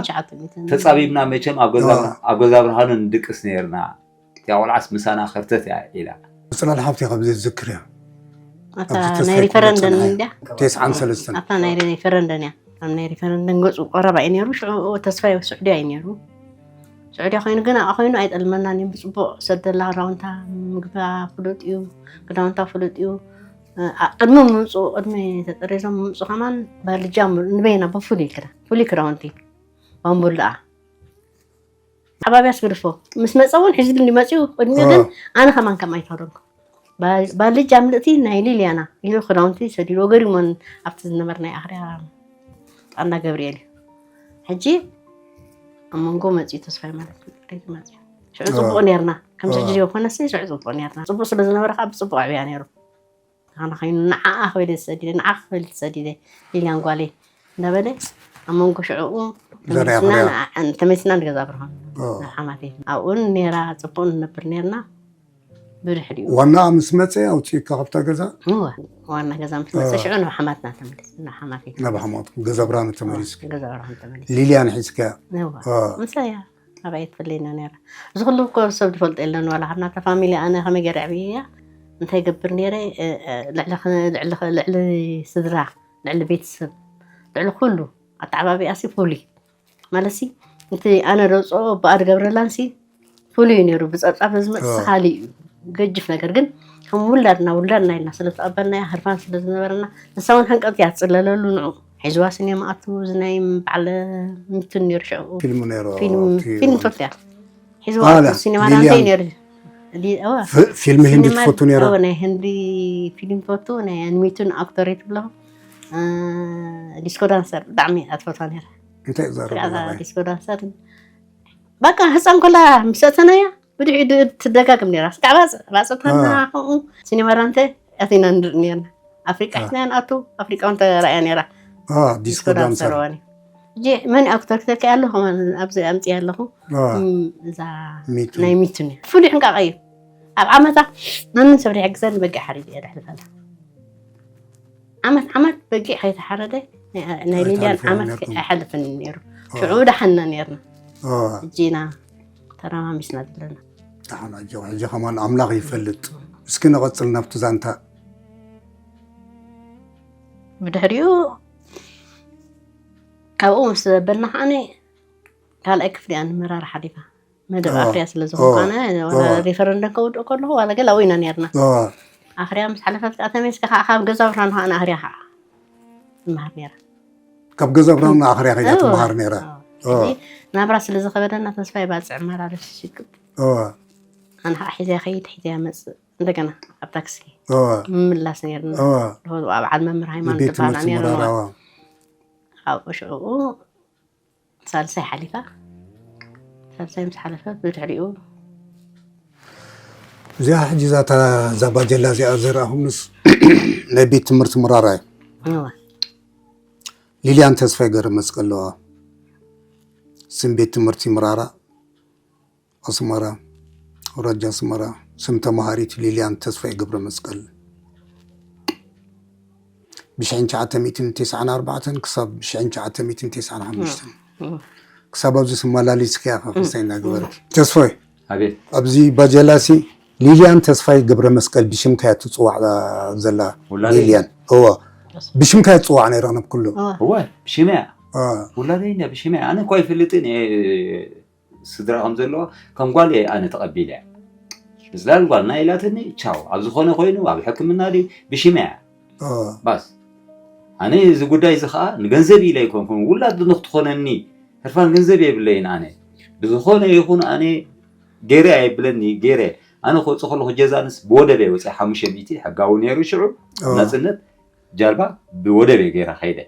ተጻቢብና መቸም ኣብ ገዛ፣ ኣብ ገዛ ብርሃኑ ንድቅስ ነይርና። እቲኣ ቆልዓስ ምሳና ከርተት እያ ኢላ። ጽላል ሓብቲ ካብ ዝዝክር እያ። ኣታ ናይ ሪፈረንደም እንድያ? ተስዓን ሰለስተን። ኣታ ናይ ሪፈረንደም እያ። ኣብ ናይ ሪፈረንደም ገጹ ቀረባ እዩ ነይሩ። ሽዑ ተስፋይ ስዑድያ እዩ ነይሩ። ስዑድያ ኮይኑ ግን ኣብኣ ኮይኑ ኣይጠልመናን እዩ። ብጽቡቕ ሰደላ ክዳውንታ፣ ምግባ ፍሉጥ እዩ፣ ክዳውንታ ፍሉጥ እዩ። እ፣ ኣ-፣ ቅድሚ ምምጽኡ፣ ቅድሚ ተጠሪዞም ምምጽኡ ከማን ባልጃ ም-፣ ንበይና ብፍሉይ ክዳ-፣ ፍሉይ ክዳውንቲ ባምቡላኣ። ሓባብያ ስግድፎ ምስ መጸ እውን ሒዙልኒ መጺኡ። ቅድሚኡ ግን ኣነ ከማን ከም ኣይተኸደንኩ። ባ-፣ ባልጃ ምልእቲ ናይ ሊልያና ኢሉ ክዳውንቲ ሰዲድዎ ገሪሞን ኣብቲ ዝነበረ ናይ ኣኽርያ ጣና ገብርኤል እዩ። ሕጂ ኣብ መንጎ መጺኡ ተስፋይ ማለት እዩ። ጥሪት መጺኡ። ሽዑ ጽቡቕ ነይርና። ከምዚ ሕጂ ዘይኮነሲ ሽዑ ጽቡቕ ነይርና። ጽቡቕ ስለ ዝነበረ ከዓ ብጽቡቕ ኣዕብያ ነይሩ። ኣነ ኮይኑ ንዓኣ ክብል እየ ዝሰዲደ፣ ንዓኻ ክብል እየ ዝሰዲደ፣ ሊልያን ጓለይ እንዳበለ ኣብ መንጎ ሽዕኡ ዘርያ ተመሊስና ፍርያ። ንዓ-፣ ተመሊስና ንገዛ ብርሃን ኦ። ናብ ሓማተይ። ኣብኡ ነይራ ጽቡቕ ንነብር ነይርና። ብድሕሪኡ ዋናኣ ምስ መጸ ኣውጺእካ ካብታ ገዛ? እወ፣ ዋና ገዛ ምስ መጸ ኦ። ሽዑ ናብ ሓማትና ተመሊስ፣ ናብ ሓማተይ ናብ ተመሊስ። ሓማትኩም ገዛ ብርሃኑ ተመሊስኪ? ገዛ ብርሃን ተመሊስ። ሊልያን ሒዝካያ? እወ፣ ኦ። ምሳያ። ኣበይ ትፍለየና ነይራ? እዚ ኩሉ እኮ ሰብ ዝፈልጦ የለን፣ ዋላ ካብ ናታ ፋሚሊ ኣነ ከመይ ገይረ ኣዕብየያ፣ እንታይ ገብር ነይረ፣ እ፣ እ፣ ልዕሊ ኽ-፣ ልዕሊ ኽ-፣ ልዕሊ ስድራ፣ ልዕሊ ቤተሰብ፣ ልዕሊ ኩሉ ኣተዓባቢኣሲ ፍሉይ። ማለትሲ፣ እቲ ኣነ ደውፅኦ ብኣ ዝገብረላንሲ ፍሉይ እዩ ነይሩ። ብፀብፃብ ዝመፅእ ኦ። ካሊእ እዩ። ገጅፍ ነገር ግን፣ ከም ውላድና፣ ውላድና ኢልና ስለ ተቐበልናያ፣ ህርፋን ስለ ዝነበረና፣ ንሳ እውን ሕንቀት እያ ትፅለለሉ ንዑ። ሒዝዋ ሲኔማ ኣቱ፣ እዚ ናይ በዓል ሚቱን ነይሩ ሽዑ። ፊልም ነይሩ፣ ፊልም፣ እቲ ፊልም ትፈቱ እያ። ሒዝዋ ኣላ፣ ኣቱ፣ ሲኔማ ሊልያን። ዳንቴ ነይሩ። ሊ-፣ እወ። ፍ-፣ ፊልም ህንዲ ሲኔማ፣ ትፈቱ ነይራ? እወ፣ ናይ ህንዲ ፊልም ትፈቱ፣ ናይ ሚቱን ኣክተር እየ ትብሎ። እ፣ ዲስኮ ዳንሰር ብጣዕሚ እያ ትፈትዋ ነይራ። እንታይ እዩ ዘረባ እዛ ናባይ? ዲስኮ ዳንሰር። በቃ፣ ህፃን ኮላ ምስ ኣተናያ፣ ብድሕሪኡ ድ-፣ ትደጋግም ነይራ። እስካዕ ባጽ-፣ ባጽታና አ። ከምኡ ሲኒማ ዳንተ ኣቲና ንርኢ ነርና። ኣፍሪቃ አ። ሒዝና ንኣቱ፣ ኣፍሪቃ እውን ተራእያ ነይራ። አ፣ ዲስኮ ዲስኮ ዳንሰር። ዳንሰር እዋን እዩ። ሕጂ መን እዩ ኣክተር ክትብልኪ ኣሎ? ከማን ኣብዚ ኣምፅያ ኣለኹ። አ። እም፣ እዛ ሚቱ። ናይ ሚቱ ነይራ። ፍሉይ ሕንቃቐ እዩ። ኣብ ዓመታ ማንም ሰብ ዘይሕግዘኒ በጊዕ ሓሪደ እየ ዘሕልፈላ። ዓመት ዓመት በጊዕ ከይተሓረደ ናይ፣ ናይ ሊልያን ኣይተሕልፍዎን ዓመት ነርኩም? ኣይሓልፍን ነይሩ። ኦ። ሽዑ ደሓንና ነርና። ኦ። ሕጂ ኢና ተረማሚስና ዘለና። ደሓን ኣጆኹ። ሕጂ ከማን ኣምላኽ ይፈልጥ። እስኪ ንቐጽል ናብቲ ዛንታ። ብድሕሪኡ ካብኡ ምስ ዘበልና ከዓኒ ካልኣይ ክፍሊ እያ ንመራር ሓሊፋ። መደብ ኦ። ኣኽርያ ስለ ዝኾንኳነ፣ ኦ። ዋላ ኦ። ሪፈረንደም ከውድኦ ከለኹ፣ ዋላ ገለ ኣብኡ ኢና ነርና። ኦ። ኣኽርያ ምስ ሓለፈት ከኣ ተመሊስካ ከኣ ካብ ገዛ ብርሃን ከኣ ንኣኽርያ ከኣ ትመሃር ነይራ። ካብ ገዛ ብርሃን ንኣኽርያ ከይዳ ኦ። ትመሃር ነይራ። ኦ። ኦ። ሕጂ ናብራ ስለ ዝኸበደና ተስፋይ ባጽዕ መራርሽ ሽቅጥ። ኦ። ኣነ ከኣ ሒዘያ ከይድ፣ ሒዘያ መጽእ። እንደገና ኣብ ታክሲ ኦ። ምምላስ ነርና። ኦ። ድሮ በዓል መምህር ሃይማኖት ቤት ትበሃል ትምህርቲ ነርና። መራራዋ። ኣብኡ ሽዕኡ ሳልሳይ ሓሊፋ። ሳልሳይ ምስ ሓለፈ ብድሕሪኡ እዚኣ ሕጂ እዛ እታ እዛ ባጀላ እዚኣ ዘርኣኹምንስ ናይ ቤት ትምህርቲ ምራራ እዩ። እወ። ሊልያን ተስፋይ ገረ መስቀል ኣለዋ። ስም ቤት ትምህርቲ ምራራ ኣስመራ፣ ኣውራጃ ኣስመራ፣ ስም ተማሃሪት ሊልያን ተስፋይ ገብረ መስቀል። ብሽሕን ትሽዓተ ሚእትን ተስዓን ኣርባዕተን ክሳብ ብሽሕን ትሽዓተ ሚእትን ተስዓን ሓሙሽተን። እም። ክሳብ ኣብዚ ስመላሊስኪ ኢኻ እም። ክስታይ እናገበርኪ። ተስፋይ፣ ኣቤት። ኣብዚ ባጀላሲ ሊልያን ተስፋይ ገብረ መስቀል ብሽምካ እያ ትጽዋዕ ዘላ። ውላደይ? ሊልያን። እወ። ብሽምካ እያ ትጽዋዕ ነይራ ናብ ኩሉ። እወ። እወ፣ ብሽመያ። እወ። ውላደይ እንድያ ብሽመያ። ኣነ እኮ ኣይፈልጥን እየ። ስድራ ከም ዘለዋ ከም ጓል እየ ኣነ ተቐቢለያ። ምጽላል ጓልና ኢላትኒ፣ ቻው። ኣብ ዝኾነ ኮይኑ፣ ኣብ ሕክምና ድዩ፣ ብሽመያ። ኦ። ባስ። ኣነ እዚ ጉዳይ እዚ ኸኣ ንገንዘብ ኢለ ኣይኮንኩን፣ ውላድ ንኽትኾነኒ፣ ህርፋን ገንዘብ የብለይን ኣነ። ብዝኾነ ይኹን ኣነ ገይረ ኣይብለኒ፣ ገይረ። ኣነ ክወጽእ ከለኹ ጀዛንስ ብወደብ እየ ወጺአ፣ ሓሙሽተ ሚእቲ ሕጋዊ ነይሩ ሽዑ፣ ኦ። ናጽነት። ጃልባ ብወደብ እየ ገይረ ከይደ።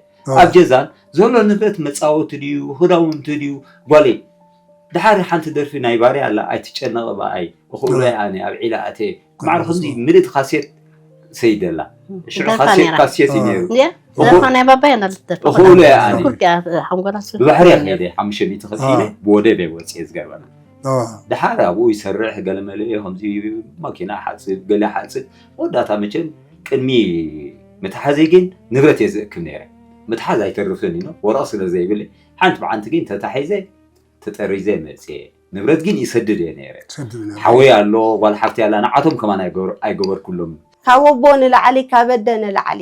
ኣብ ጀዛን ዘሎ ንብረት መፃወቲ ድዩ ክዳውንቲ ድዩ ጓለይ፣ ድሓር ሓንቲ ደርፊ ናይ ባርያ ኣላ ኣይትጨነቕ ብኣይ እኽእሎ እየ ኣነ ኣብ ዒላ ኣትየ ማዕረ ከምዚ ምልእቲ ካሴት ሰይደላ ሽዑ ካሴት ካሴት እዩ ነይሩ። ዘርፋ ናይ ባባይ ኣላ ልትደርፋ እኽእሎ እየ ኣነ ኩርኪያ ሓንጎላ ብባሕሪ እየ ከይደ ሓሙሽተ ሚእቲ ከፊለ ብወደብ እየ ወፅየ ዝገርመና። ድሓር ኣብኡ ይሰርሕ ገለመለ ከምዚ ማኪና ሓፅብ ገለ ሓፅብ መወዳእታ መቸም ቅድሚ ምትሓዘይ ግን ንብረት እየ ዝእክብ ነይረ። ምትሓዝ ኣይተርፍን እዩ ወረቕ ስለ ዘይብለይ ሓንቲ ብሓንቲ ግን ተታሒዘ ተጠሪዘ መፅየ። ንብረት ግን ይሰድድ እየ ነይረ። ሓወይ ኣሎ ጓል ሓፍቲ ኣላ ንዓቶም ከማን ኣይገበርኩሎም። ካብ ወቦ ንላዕሊ ካብ ኣደ ንላዕሊ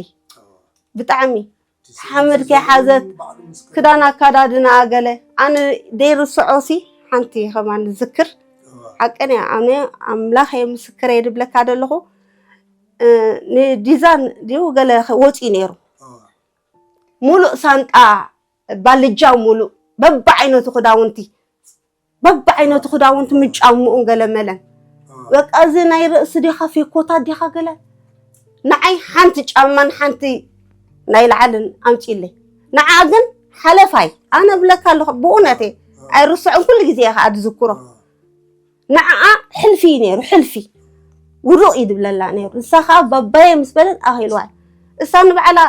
ብጣዕሚ ሓመድ ከይሓዘት ክዳን ኣካዳድና ገለ ኣነ ደይርስዖ ሲ ሓንቲ ከማን ዝዝክር ሓቀን እያ ኣነ ኣምላኽ እየ ምስክረይ ድብለካ ዘለኹ ንዲዛን ድዩ ገለ ወፂኡ ነይሩ ሙሉእ ሳንጣ ባልጃ ሙሉእ በብዓይነቱ ክዳውንቲ በብዓይነቱ ክዳውንቲ ምጫምኡን ገለመለን በቃ እዚ ናይ ርእሲ ዲኻ ፌኮታት ዲኻ ገለ ንዓይ ሓንቲ ጫማን ሓንቲ ናይ ላዕልን ኣምፂለይ ንዓ ግን ሓለፋይ ኣነ ብለካ ኣለኹ ብእውነቴ ኣይርስዕን ኩሉ ግዜ እየ ከዓ ዝዝክሮ ንዓኣ ሕልፊ እዩ ነይሩ ሕልፊ ውዱቕ እዩ ዝብለላ ነይሩ ንሳ ከዓ ባባየ ምስ በለት ኣኺልዋ እሳ ንባዕላ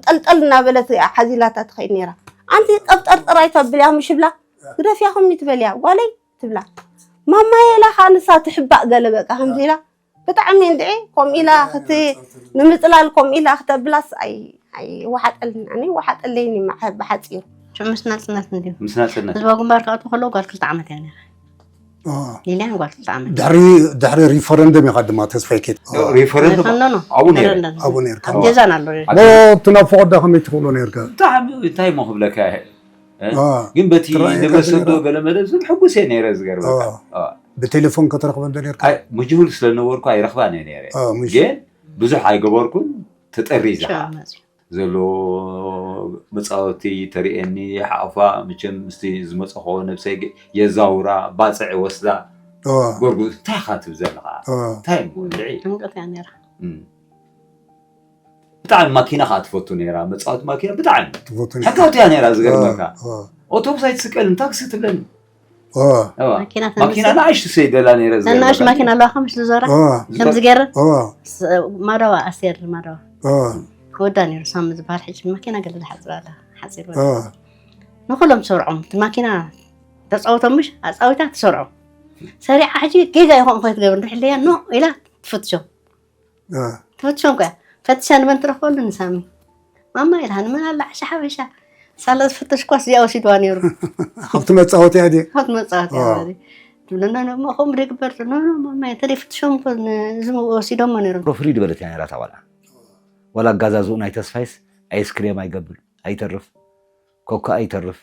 ጠልጠል እናበለት እያ ሓዚላታ ትኸይድ ነይራ ኣንቲ ጠብጠርጠር ኣይተብልያ ምሽ ብላ ግደፍያ ከም ትበልያ ጓለይ ትብላ ማማየ ኢላ ከዓ ንሳ ትሕባእ ገለ በቃ ከምዚ ኢላ ብጣዕሚ እንድዒ ከምኡ ኢላ ክቲ ንምፅላል ከምኡ ኢላ ክተብላስ ኣይወሓጠልን ኣነ ወሓጠለይኒ ብሓፂሩ ሽዑ ምስ ናፅነት እንድዩ ምስ ናፅነት ህዝባዊ ግንባር ክኣትዉ ከለዉ ጓል ክልተ ዓመት እያ ነይራ ሊልያን ጓል ክልተ ዓመት ድሕሪ ድሕሪ ሪፈረንደም ኢኻ ድማ ተስፋይ ኬድ ሪፈረንደም ሪፈረንደም ኣብኡ ነይረ ኣብኡ ነይርካ ኣብኡ ነይርካ ኣብ ገዛን ኣሎ ሞ እቲ ናብ ፈቐዳ ከመይ ትኽእሎ ነይርካ ብጣዕሚ እንታይ እሞ ክብለካ ይኽእል እ? ዋ፣ ግን በቲ ትረኣየካ ንብረት ዝነበረ ሰዶ ገለ መለ ዝም ሕጉስ እየ ነይረ ዝገርመካ ዋ። ዋ። ብቴሌፎን ከተረኽበ እንደ ነርካ ኣይ፣ ምጅሁል ስለ ዝነበርኩ ኣይረኽባን እየ ነይረ ዋ፣ ምሽ- ግን ብዙሕ ኣይገበርኩን ተጠሪዛ ሻ መፅዩ። ዘሎ መፃወቲ ተርእየኒ ሓቕፋ ምቸም ምስቲ ዝመፀኾ ነብሰይ ገ- የዛውራ ባፅዕ ወስዳ ዋ፣ ጎርጉ እንታይ ኢኻ ትብል ዘለኻ ዋ። እንታይ እሞ እንድዒ ጭንቀት እያ ነይራ። እም። ብጣዕሚ ማኪና ከዓ ትፈቱ ነይራ መፃወቲ ማኪና ብጣዕሚ ትፈቱ ነይራ። ሕካውቲ እያ ነይራ ዝገርመካ ኦ፣ ኦ፣ ኦቶቡስ ኣይትስቀልን ታክሲ ትብለኒ ኦ፣ ኦ፣ ማኪና ማኪና ተንስእ። ንኣሽቱ ሰይደላ ነይረ ተናሽ ዝገርመካ። ማኪና ኣለዋ ከም ዝዞራ ኦ፣ ከምዚ ገይረ ኦ፣ ስ- ማደዋ ኣስቴር ማደዋ ኦ፣ ክወዳ ነይሩ ሳሚ ዝበሃል ሕጂ ማኪና ገለ ዝሓፅር ኣላ ሓፂር ወዳ ኦ፣ ንኩሎም ትሰርዖም እቲ ማኪና ተፃወቶም ምሽ ኣፃዊታ ትሰርዖም ሰሪዓ ሕጂ ጌጋ ይኾን ኮይት ገብር ንድሕለያ ኖ ኢላ ትፍትሾም እ፣ ትፈትሾም ከ ፈትሻ ንመን ትረኽበሉ ንሳሚ ማማ ኢልሃ ንመን ኣላ ዓሻ ሓበሻ ሳላ ዝፈተሽኳስ እዚኣ ወሲድዋ ነይሩ ካብቲ መፃወትያ ድየ ካብቲ መፃወትያ ዋ። ማለት እዩ። ትብለና ኖ እሞ ከምኡ ደግበር ኖ ኖ ማማ እንተ ደይፍትሾም እኮ ን- እዚ ወሲዶሞ ነይሮም ሮ ፍሪድ በለት እያ ነይራ እታ ቆልዓ። ዋላ ኣጋዛዝኡ ናይ ተስፋይስ ኣይስክሬም ኣይገብር ኣይተርፍ ኮካ ኣይተርፍ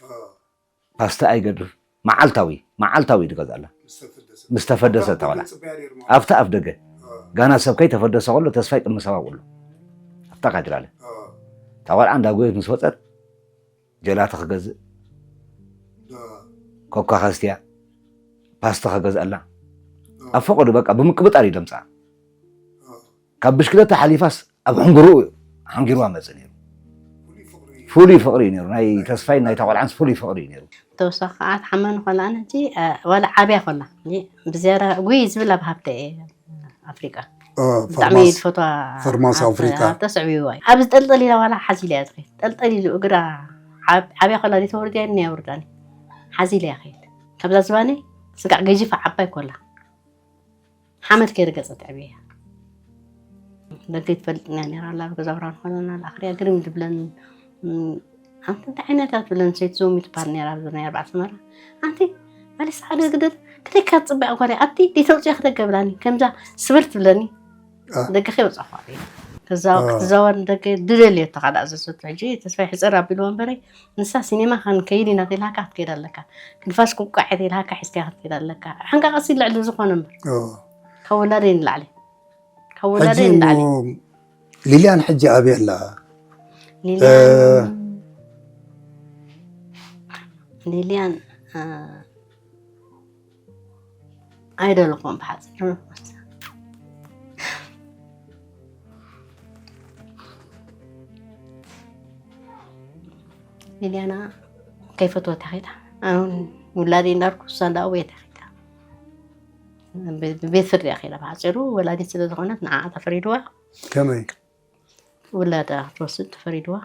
ፓስታ ኣይገድፍ መዓልታዊ መዓልታዊ እዩ ዝገዝኣላ ምስ ተፈደሰ እታ ቆልዓ ኣብቲ ኣፍ ደገ ጋና ሰብ ከይተፈደሰ ከሎ ተስፋይ ቅድሚ ሰባ ውዕሎ ኣብታ ካድራለ እታ ቆልዓ እንዳ ጎየት ምስ ወፀት ጀላቲ ክገዝእ ኮካ ከስትያ ፓስታ ክገዝኣላ ኣብ ፈቐዱ በቃ ብምቅብጣር እዩ ደምፅኣ ካብ ብሽክለታ ሓሊፋስ ኣብ ሕንግርኡ ሓንጊርዋ መፅእ ነይሩ ፍሉይ ፍቕሪ እዩ ነይሩ ናይ ተስፋይ ናይ ተቆልዓንስ ፍሉይ ፍቕሪ እዩ ነይሩ ተወሳኺ ከዓ ትሓመኒ ከላ ኣነ ሕጂ ዋላ ዓብያ ከላ ብዝያዳ ጉይ ዝብል ኣብ ሃብተ እየ ኣፍሪቃ ብጣዕሚ ዝፈትዋ ፈርማስ ኣፍሪቃ ተስዕብዋ እዩ ኣብ ዝጠልጠል ኢላ ዋላ ሓዚላ እያ ትኸይድ ጠልጠል ኢሉ እግራ ዓብያ ከላ ዘይተወርድያ እኒያ ወርዳኒ ሓዚላ እያ ከይድ ካብዛ ዝባኒ ስጋዕ ገዚፋ ዓባይ ኮላ ሓመድ ከይርገፀት ዕብየ እያ። ደገ ትፈልጥን እያ ነይራ ኣላ ኣብ ገዛ ብርሃን ኾነና ኣኽርያ ግርም ዝብለን ኣንቲ እንታይ ዓይነት እያ ትብለን ሰይቲ ዞሚ ትበሃል ነይራ ኣብዚ ናይ ኣርባዕተ ሰመራ ኣንቲ መሊሳ ሓደ ግደል ከደካ ትፅበያ ጓል ኣቲ ደይተውፅያ ክደገ ብላኒ ከምዛ ስብር ትብለኒ ደገ ከይወፃኹ ኣብየ ከዛ ክትዛወር ንደገ ድደልዮ ተኻዳ ዘሰቱ ሕጂ ተስፋይ ሕፅር ኣቢልዎ እምበረይ ንሳ ሲኔማ ክንከይድ ኢና ተይልሃካ ክትከይድ ኣለካ። ክንፋስ ክውቃዕ እየ ተይልሃካ ሒዝካያ ክትከይድ ኣለካ። ሕንቃቐሲ ልዕሊ ዝኾነ እምበር። ካብ ወላደይ ንላዕሊ። ካብ ወላደይ ንላዕሊ። ሊልያን ሕጂ ኣበይ ኣላ? ሊልያን ሊልያን ኣይደለኹም ብሓፂሩ። ሊድያና ከይፈትወት ተኺዳ። ኣሁን ውላደይ እንዳልኩ እሳ እንዳኣወየት ተኺዳ። ብ-፣ ብቤት ፍርዲ እያ ከይዳ። ብሓፂሩ ወላዲት ስለ ዝኾነት ንዓኣ ተፈሪድዋ። ከመይ? ውላዳ ክትወስድ ተፈሪድዋ።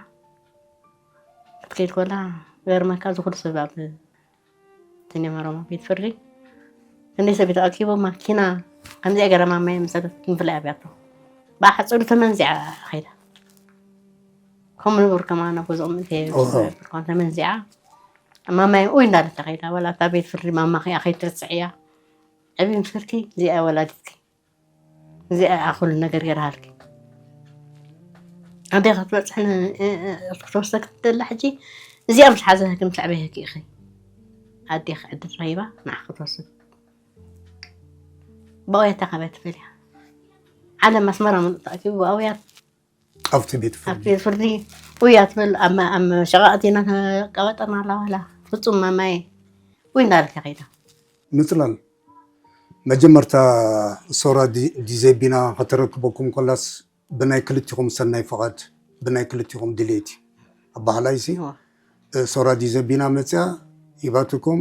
ክትከይድ ከላ ገርመካ እዚ ኩሉ ሰብ ኣብ ትንየመሮማ ቤት ፍርዲ ክንደይ ሰብ ተኣኪቦም ማኪና ከምዚኣ ገይራ ማማየ ምሰለት ክንፍላይ ኣብያቶ። ብሓፂሩ ተመንዚዓ ከይዳ። ከምኡ ንቡር ከማን ኣብ ገዝኦም እንተ ኦሆ። ብርኳን ተመንዚዓ ማማየ ኡይ እንዳለት ከይዳ። ዋላ ኣብታ ቤት ፍርዲ ማማ ከይኣ ከይትርስዕያ። ዕብይ ምስልኪ እዚኣ ወላዲትኪ እዚኣ ኩሉ ነገር ገይራሃልኪ። ኣዴ ክትበፅሕን ክትወስደክ ትደላ ሕጂ እዚኣ ምስ ሓዘህኪ ምስ ኣዕበየኪ ኢኺ። ኣዴ ዕድል ረሂባ ንዓኺ ክትወስድ ብኣውያታ ካበይ ትፈልያ? ዓለም ኣስመራ መጥጣእኪ ብኣውያት ኣብቲ ቤት ኣብ ፍርዲ ቤት ፍርዲ ውያ ትብል ኣብ መ- ኣብ መሸቃቕቲ ኢና ተቀባጠርና ኣላ ዋላ ፍጹም ማማየ ውይ እንዳበልካ ከይዳ። ምፅላል መጀመርታ ሶራ ዲ- ዲዘቢና ከተረክበኩም ከላስ ብናይ ክልቲኹም ሰናይ ፍቓድ ብናይ ክልቲኹም ድሌት እዩ ኣባህላይሲ እዋ። ሶራ ዲዘቢና መፅያ ሂባትኩም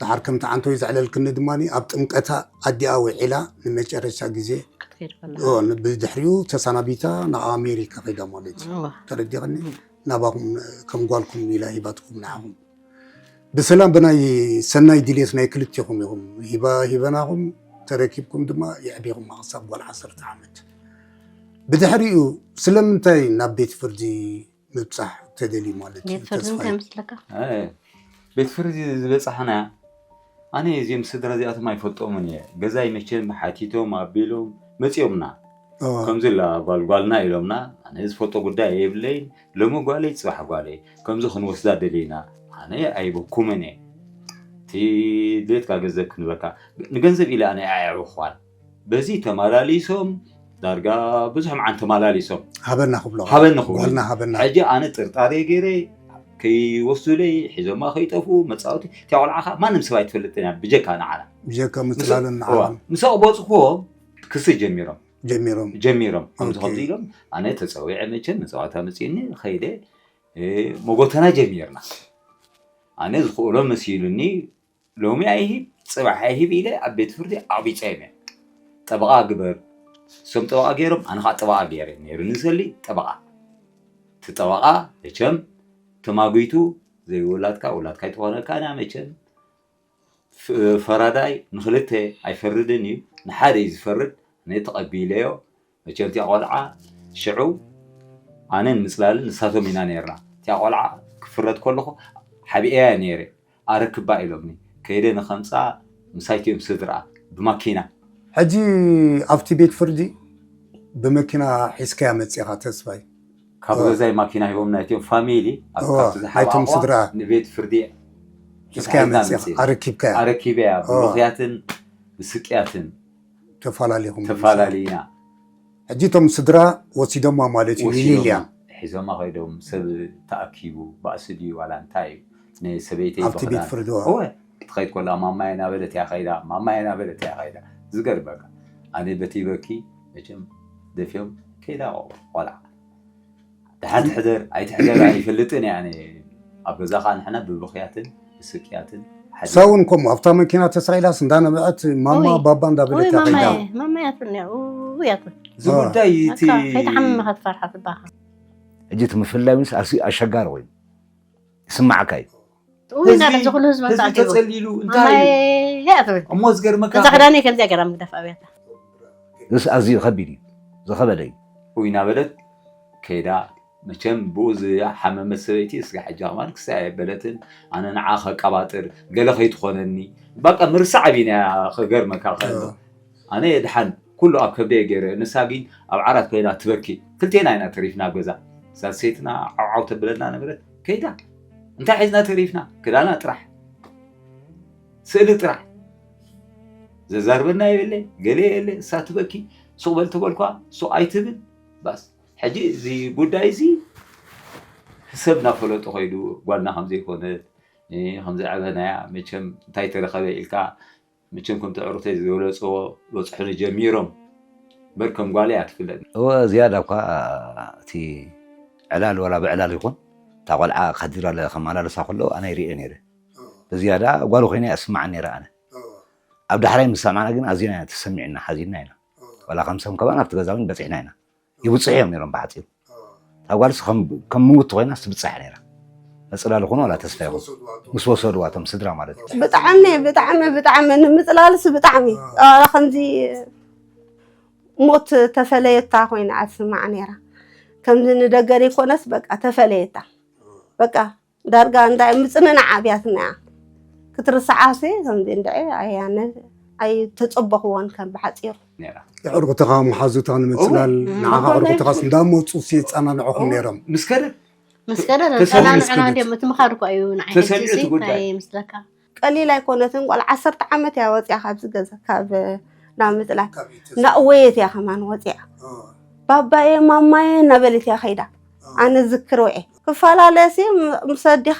ድሓር ከምቲ ዓንቶይ ዘዕለልክኒ ድማ ኣብ ጥምቀታ ኣዲኣ ውዒላ ንመጨረሻ ግዜ ክትከይድ ከላ ኦ፣ ን- ብድሕሪኡ ተሰናቢታ ናብ ኣሜሪካ ከይዳ ማለት እዩ እዋ። ተረዲቕኒ ናባኹም ከም ጓልኩም ኢላ ሂባትኩም ንዓኹም ብሰላም ብናይ ሰናይ ድሌት ናይ ክልቲኹም ኢኹም ሂባ ሂበናኹም ተረኪብኩም ድማ የዕቢኹም ክሳብ ጓል ዓሰርተ ዓመት ብድሕሪኡ ስለምንታይ ናብ ቤት ፍርዲ ምብፃሕ ተደልዩ ማለት እዩ ቤት ፍርዲ እንታይ ተስፋይ ምስለካ? ኣይ፣ ቤት ፍርዲ ዝበፃሕና ኣነ እዚኦም ስድራ እዚኣቶም ኣይፈልጦምን እየ። ገዛይ መቸም ሓቲቶም ኣቢሎም መፂኦምና እዋ። ከምዚ ላ ጓልጓልና ኢሎምና ኣነ ዝፈልጦ ጉዳይ የብለይን። ሎሚ ጓለይ ፅባሕ ጓለይ ከምዚ ክንወስዳ ደሊና ኣነ ኣይበኩምን እየ። እቲ ድሌትካ ገንዘብ ክንበካ ንገንዘብ ኢለ ኣነ ኣየዕበኳን። በዚ ተመላሊሶም ዳርጋ ብዙሕ መዓን ተመላሊሶም ሃበና ክብሎ ሃበኒ ክብሉ ጓልና ሃበና ሕጂ ኣነ ጥርጣሬ ገይረ ከይወስዱለይ ሒዞማ ከይጠፍኡ መፃወቲ እቲያ ቆልዓ ከዓ ማንም ሰብ ኣይትፈልጥን እያ ብጀካ ንዓና ብጀካ ምፅላልን እዋ፣ ንዓን ምስ ኣቕበፅኩዎም ክሲ ጀሚሮም ጀሚሮም ጀሚሮም ከምዚ ኦኬ። ከምዚ ኢሎም ኣነ ተፀዊዐ መቸም መፃወታ መፂእኒ ከይደ እ፣ መጎተና ጀሚርና ኣነ ዝኽእሎ መሲሉኒ ሎሚ ኣይሂብ ፅባሕ ኣይሂብ ኢለ ኣብ ቤት ፍርዲ ኣቢፀዮም እየ ጠበቃ ግበር እሶም ጠበቃ ገይሮም ኣነ ከዓ ጠበቃ ገይረ ነይሩ ንሰሊ ጠበቃ እቲ ጠበቃ መቸም ተማጒቱ ዘይውላድካ ውላድካ ይትኾነካ ኢና መቸም ፍ- ፈራዳይ ንክልተ ኣይፈርድን እዩ ንሓደ እዩ ዝፈርድ ኣነ ተቐቢለዮ መቸም እቲያ ቆልዓ ሽዑ ኣነን ምፅላልን ንሳቶም ኢና ነርና እቲያ ቆልዓ ክፍረድ ከለኹ ሓቢኤያ ነይረ ኣረክባ ኢሎምኒ ከይደ ንኸምፃ ምሳይትዮም ስድራ ብማኪና ሕጂ ኣብቲ ቤት ፍርዲ ብመኪና ሒዝካያ መፂኻ ተስፋይ ካብ ገዛይ ማኪና ሂቦም ናይትዮም ፋሚሊ ኣብ እዋ፣ ካብቲ ናይቶም ዝሓባእዋ ስድራ። ንቤት ፍርዲ ሒዝካያ ሒዝና መፂኻ መፂእ። ኣረኪብካያ ኣረኪበያ እዋ። ብምኽያትን ብስቅያትን ተፈላለኹም ተፈላለዩና ሕጂ እቶም ስድራ ወሲዶማ ማለት እዩ ወሲዶማ ሊልያ ሒዞማ ከይዶም ሰብ ተኣኪቡ ባእሲ ድዩ ዋላ እንታይ እዩ ንሰበይተይ ኣብቲ ቤት ብኽዳን- ፍርድዋ እወ ክትኸይድ ከላ ማማየ ናበለት እያ ከይዳ ማማየ ናበለት እያ ከይዳ ዝገርመካ ኣነ በቲ በኪ መቸም ደፊኦም ከይዳ ቆልዓ ድሓን ትሕደር ኣይትሕደር ኣይፈልጥን እየ ኣነ ኣብ ገዛ ከዓ ንሕና ብብኽያትን ብስቅያትን ሓዲርና ሳውን ከምኡ ኣብታ መኪና ተሳኢላስ እንዳነበዐት ማማ ኡይ። ባባ እንዳበለት ኡይ እያ ከይዳ ማማየ ማማየ ትብልኒ ኡይ ኣትብል እዚ ጉዳይ እቲ ከይትሓምም ኢኻ ትፈርሓ ጽባኻ ሕጂ እቲ ምፍላይ ምስ ኣዝዩ ኣሸጋሪ ኮይኑ ይስማዓካ እዩ ኡይ እንዳበል እዚ ኩሉ ህዝቢ ህዝቢ ተኣኪቡ ተፀሊሉ እንታይ ማማየ እዩ እያ ትብል እሞ ዝገርመካ እዛ ክዳነይ ከምዚኣ ገይራ ምግዳፍ ኣብያታ እዚ ኣዝዩ ከቢድ እዩ ዝኸበደ እዩ ኡይ እናበለት ከይዳ መቸም ብኡ ዝሓመመት ሰበይቲ እስጋ ሕጂ ከማን ክሳይ ኣይበለትን ኣነ ንዓ ከቀባጥር ገለ ከይትኾነኒ በቃ ምርሳዕ ኣቢና ክገርመካ ከሎ ኣነ ድሓን ኩሉ ኣብ ከብደየ ገይረ ንሳ ግን ኣብ ዓራት ኮይና ትበኪ ክልቴና ኢና ተሪፍና ኣብ ገዛ እዛ ሰይትና ዓውዓው ተብለና ነበረት ከይዳ እንታይ ሒዝና ተሪፍና ክዳና ጥራሕ ስእሊ ጥራሕ ዘዛርበና የለ ገለ የለ እሳ ትበኪ ሱቕ በል ተበልኳ ሱቕ ኣይትብል ባስ ሕጂ እዚ ጉዳይ እዚ ሰብ እናፈለጦ ከይዱ ጓልና ከምዘይኮነት ከምዘዕበናያ መቸም እንታይ ተረኸበ ኢልካ መቸም ከምቲ ዕሩተይ ዝበለፅዎ በፅሑኒ ጀሚሮም በር ከም ጓል እያ ትፍለጥ እወ ዝያዳ እኳ እቲ ዕላል ወላ ብዕላል ይኹን እታ ቆልዓ ከድራለ ከመላለሳ ከሎ ኣነ ይሪኦ ነይረ። ብዝያዳ ጓል ኮይና እያ ትስምዓኒ ነይራ ኣነ። ኣብ ዳሕራይ ምስ ሰማዕና ግን ኣዝና ተሰሚዕና ሓዚንና ኢና። ዋላ ከም ሰብ ከባን ኣብቲ ገዛ እውን በፂሕና ኢና። ይብፅሑ እዮም ነይሮም ብሓፂሩ። እታ ጓልስ ከም ከም ምውቲ ኮይና ትብፅሕ ነይራ። መፅላል ይኹን ዋላ ተስፋ ይኹን ምስ ወሰድዋ እቶም ስድራ ማለት እዩ። ብጣዕሚ ብጣዕሚ ብጣዕሚ ንምፅላልስ ብጣዕሚ ዋላ ከምዚ ሞት ተፈለየታ ኮይና እያ ትስማዕ ነይራ። ከምዚ ንደገ ዘይኮነስ በቃ ተፈለየታ። በቃ ዳርጋ እንታይ ምፅንናዕ ኣብያትና እያ። ክትርስዓሲ ከምዚ እንድዒ ኣያነ ኣይተፀበኽዎን ከም ብሓፂሩ። ነይራ። የዕርኽትኻ መሓዙትኻ ንምፅላል ንዓኻ ኣዕርኽትኻስ እንዳመፁ የፀናንዕኹም ነይሮም። ምስ ከደ ምስ ከደ ተሰሚዑ ዘፀናንዑና ድዮም እቲ ምኻድ እኮ እዩ ንዓይ ሕጂ ተሰሚዑ እዚ እቲ ጉዳይ። እንታይ ይመስለካ? ቀሊል ኣይኮነትን ቆልዓ ዓሰርተ ዓመት እያ ወፂኣ ካብዚ ገዛ ካብ ናብ ምፅላል ናብ እወየት እያ ከማን ወፂኣ ባባየ ማማየ እናበለት እያ ከይዳ ኣነ ዝክር ውዒ ክፈላለሲ ምስ ኣዲኻ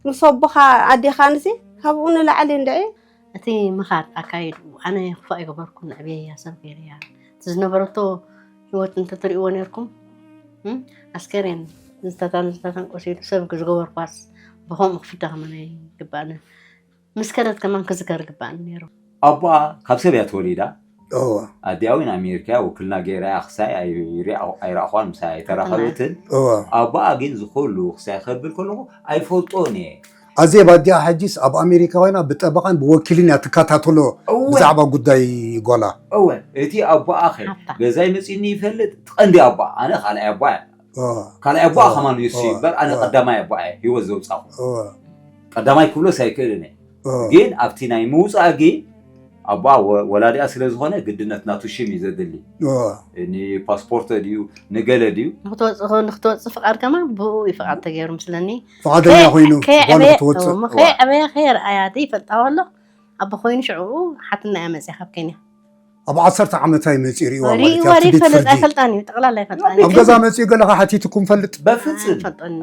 ምስ ኣቦኻ ኣዴኻንሲ ካብኡ ንላዕሊ እንድዒ እቲ ምኻድ ኣካይድኡ ኣነ ክፉእ ኣይገበርኩን ኣዕብየያ ሰብ ገይረያ እቲ ዝነበረቶ ህይወት እንተትሪእዎ ነርኩም ኣስከሬን ዝተታን ዝተታን ቆሲሉ ሰብ ዝገበርኳስ ብኸምኡ ክፍደ ከመን ኣይግባእንን ምስ ከደት ከማን ክዝከር ግባእኒ ነይሩ ኣቦኣ ካብ ሰብ እያ ተወሊዳ እወ ኣዲኣ እውን ኣሜሪካ ውክልና ገይራ እያ ክሳይ ኣይሪኣ- ኣይረኣኽዋን ምሳይ ኣይተራኸበትን እወ ኣቦኣ ግን ዝኸሉ ክሳይ ከብል ከለኹ ኣይፈልጦን እየ ኣዜብ ኣዲኣ ሕጂስ ኣብ ኣሜሪካ ኮይና ብጠበቓን ብወኪልን እያ ትከታተሎ እወ ብዛዕባ ጉዳይ ጓላ እወ እቲ ኣቦኣ ኸ ሓታ። ገዛይ መፂኒ ይፈልጥ ቀንዲ ኣቦኣ ኣነ ካልኣይ ኣቦኣ እያ እወ ካልኣይ ኣቦኣ ከማን እዩ እሱ እምበር ኣነ ቀዳማይ ኣቦኣ እየ ህይወት ዘውፃኹ ቀዳማይ ክብሎስ ኣይክእልን እየ ግን ኣብቲ ናይ ምውፃእ ግን ኣቦኣ ወላዲኣ ስለ ዝኾነ ግድነት ናቱ ሽም እዩ ዘድሊ ንፓስፖርት ድዩ ንገለ ድዩ ንክትወፅእ ንክትወፅእ ፍቃድ ከማ ብኡ እዩ ፍቃድ ተገይሩ ምስለኒ ፍቃደኛ ኮይኑ ጓል ክትወፅእ ከየዕበየ ከየርኣያ ይፈልጣ ከሎ ኣቦ ኮይኑ ሽዑ ሓትና እያ መፅያ ካብ ኬንያ ኣብ ዓሰርተ ዓመታ እዩ መፂኡ ሪእዋ ማለት እዩ ኣብቲ ሪእዋ ቤት ይፈልጥ ፍርዲ ኣይፈልጣን እዩ ጠቅላላ ይፈልጣን እዩ ኣብ ገዛ መፂኡ ገለካ ሓቲትኩም ፈልጥ በፍፅም ኣይፈልጦን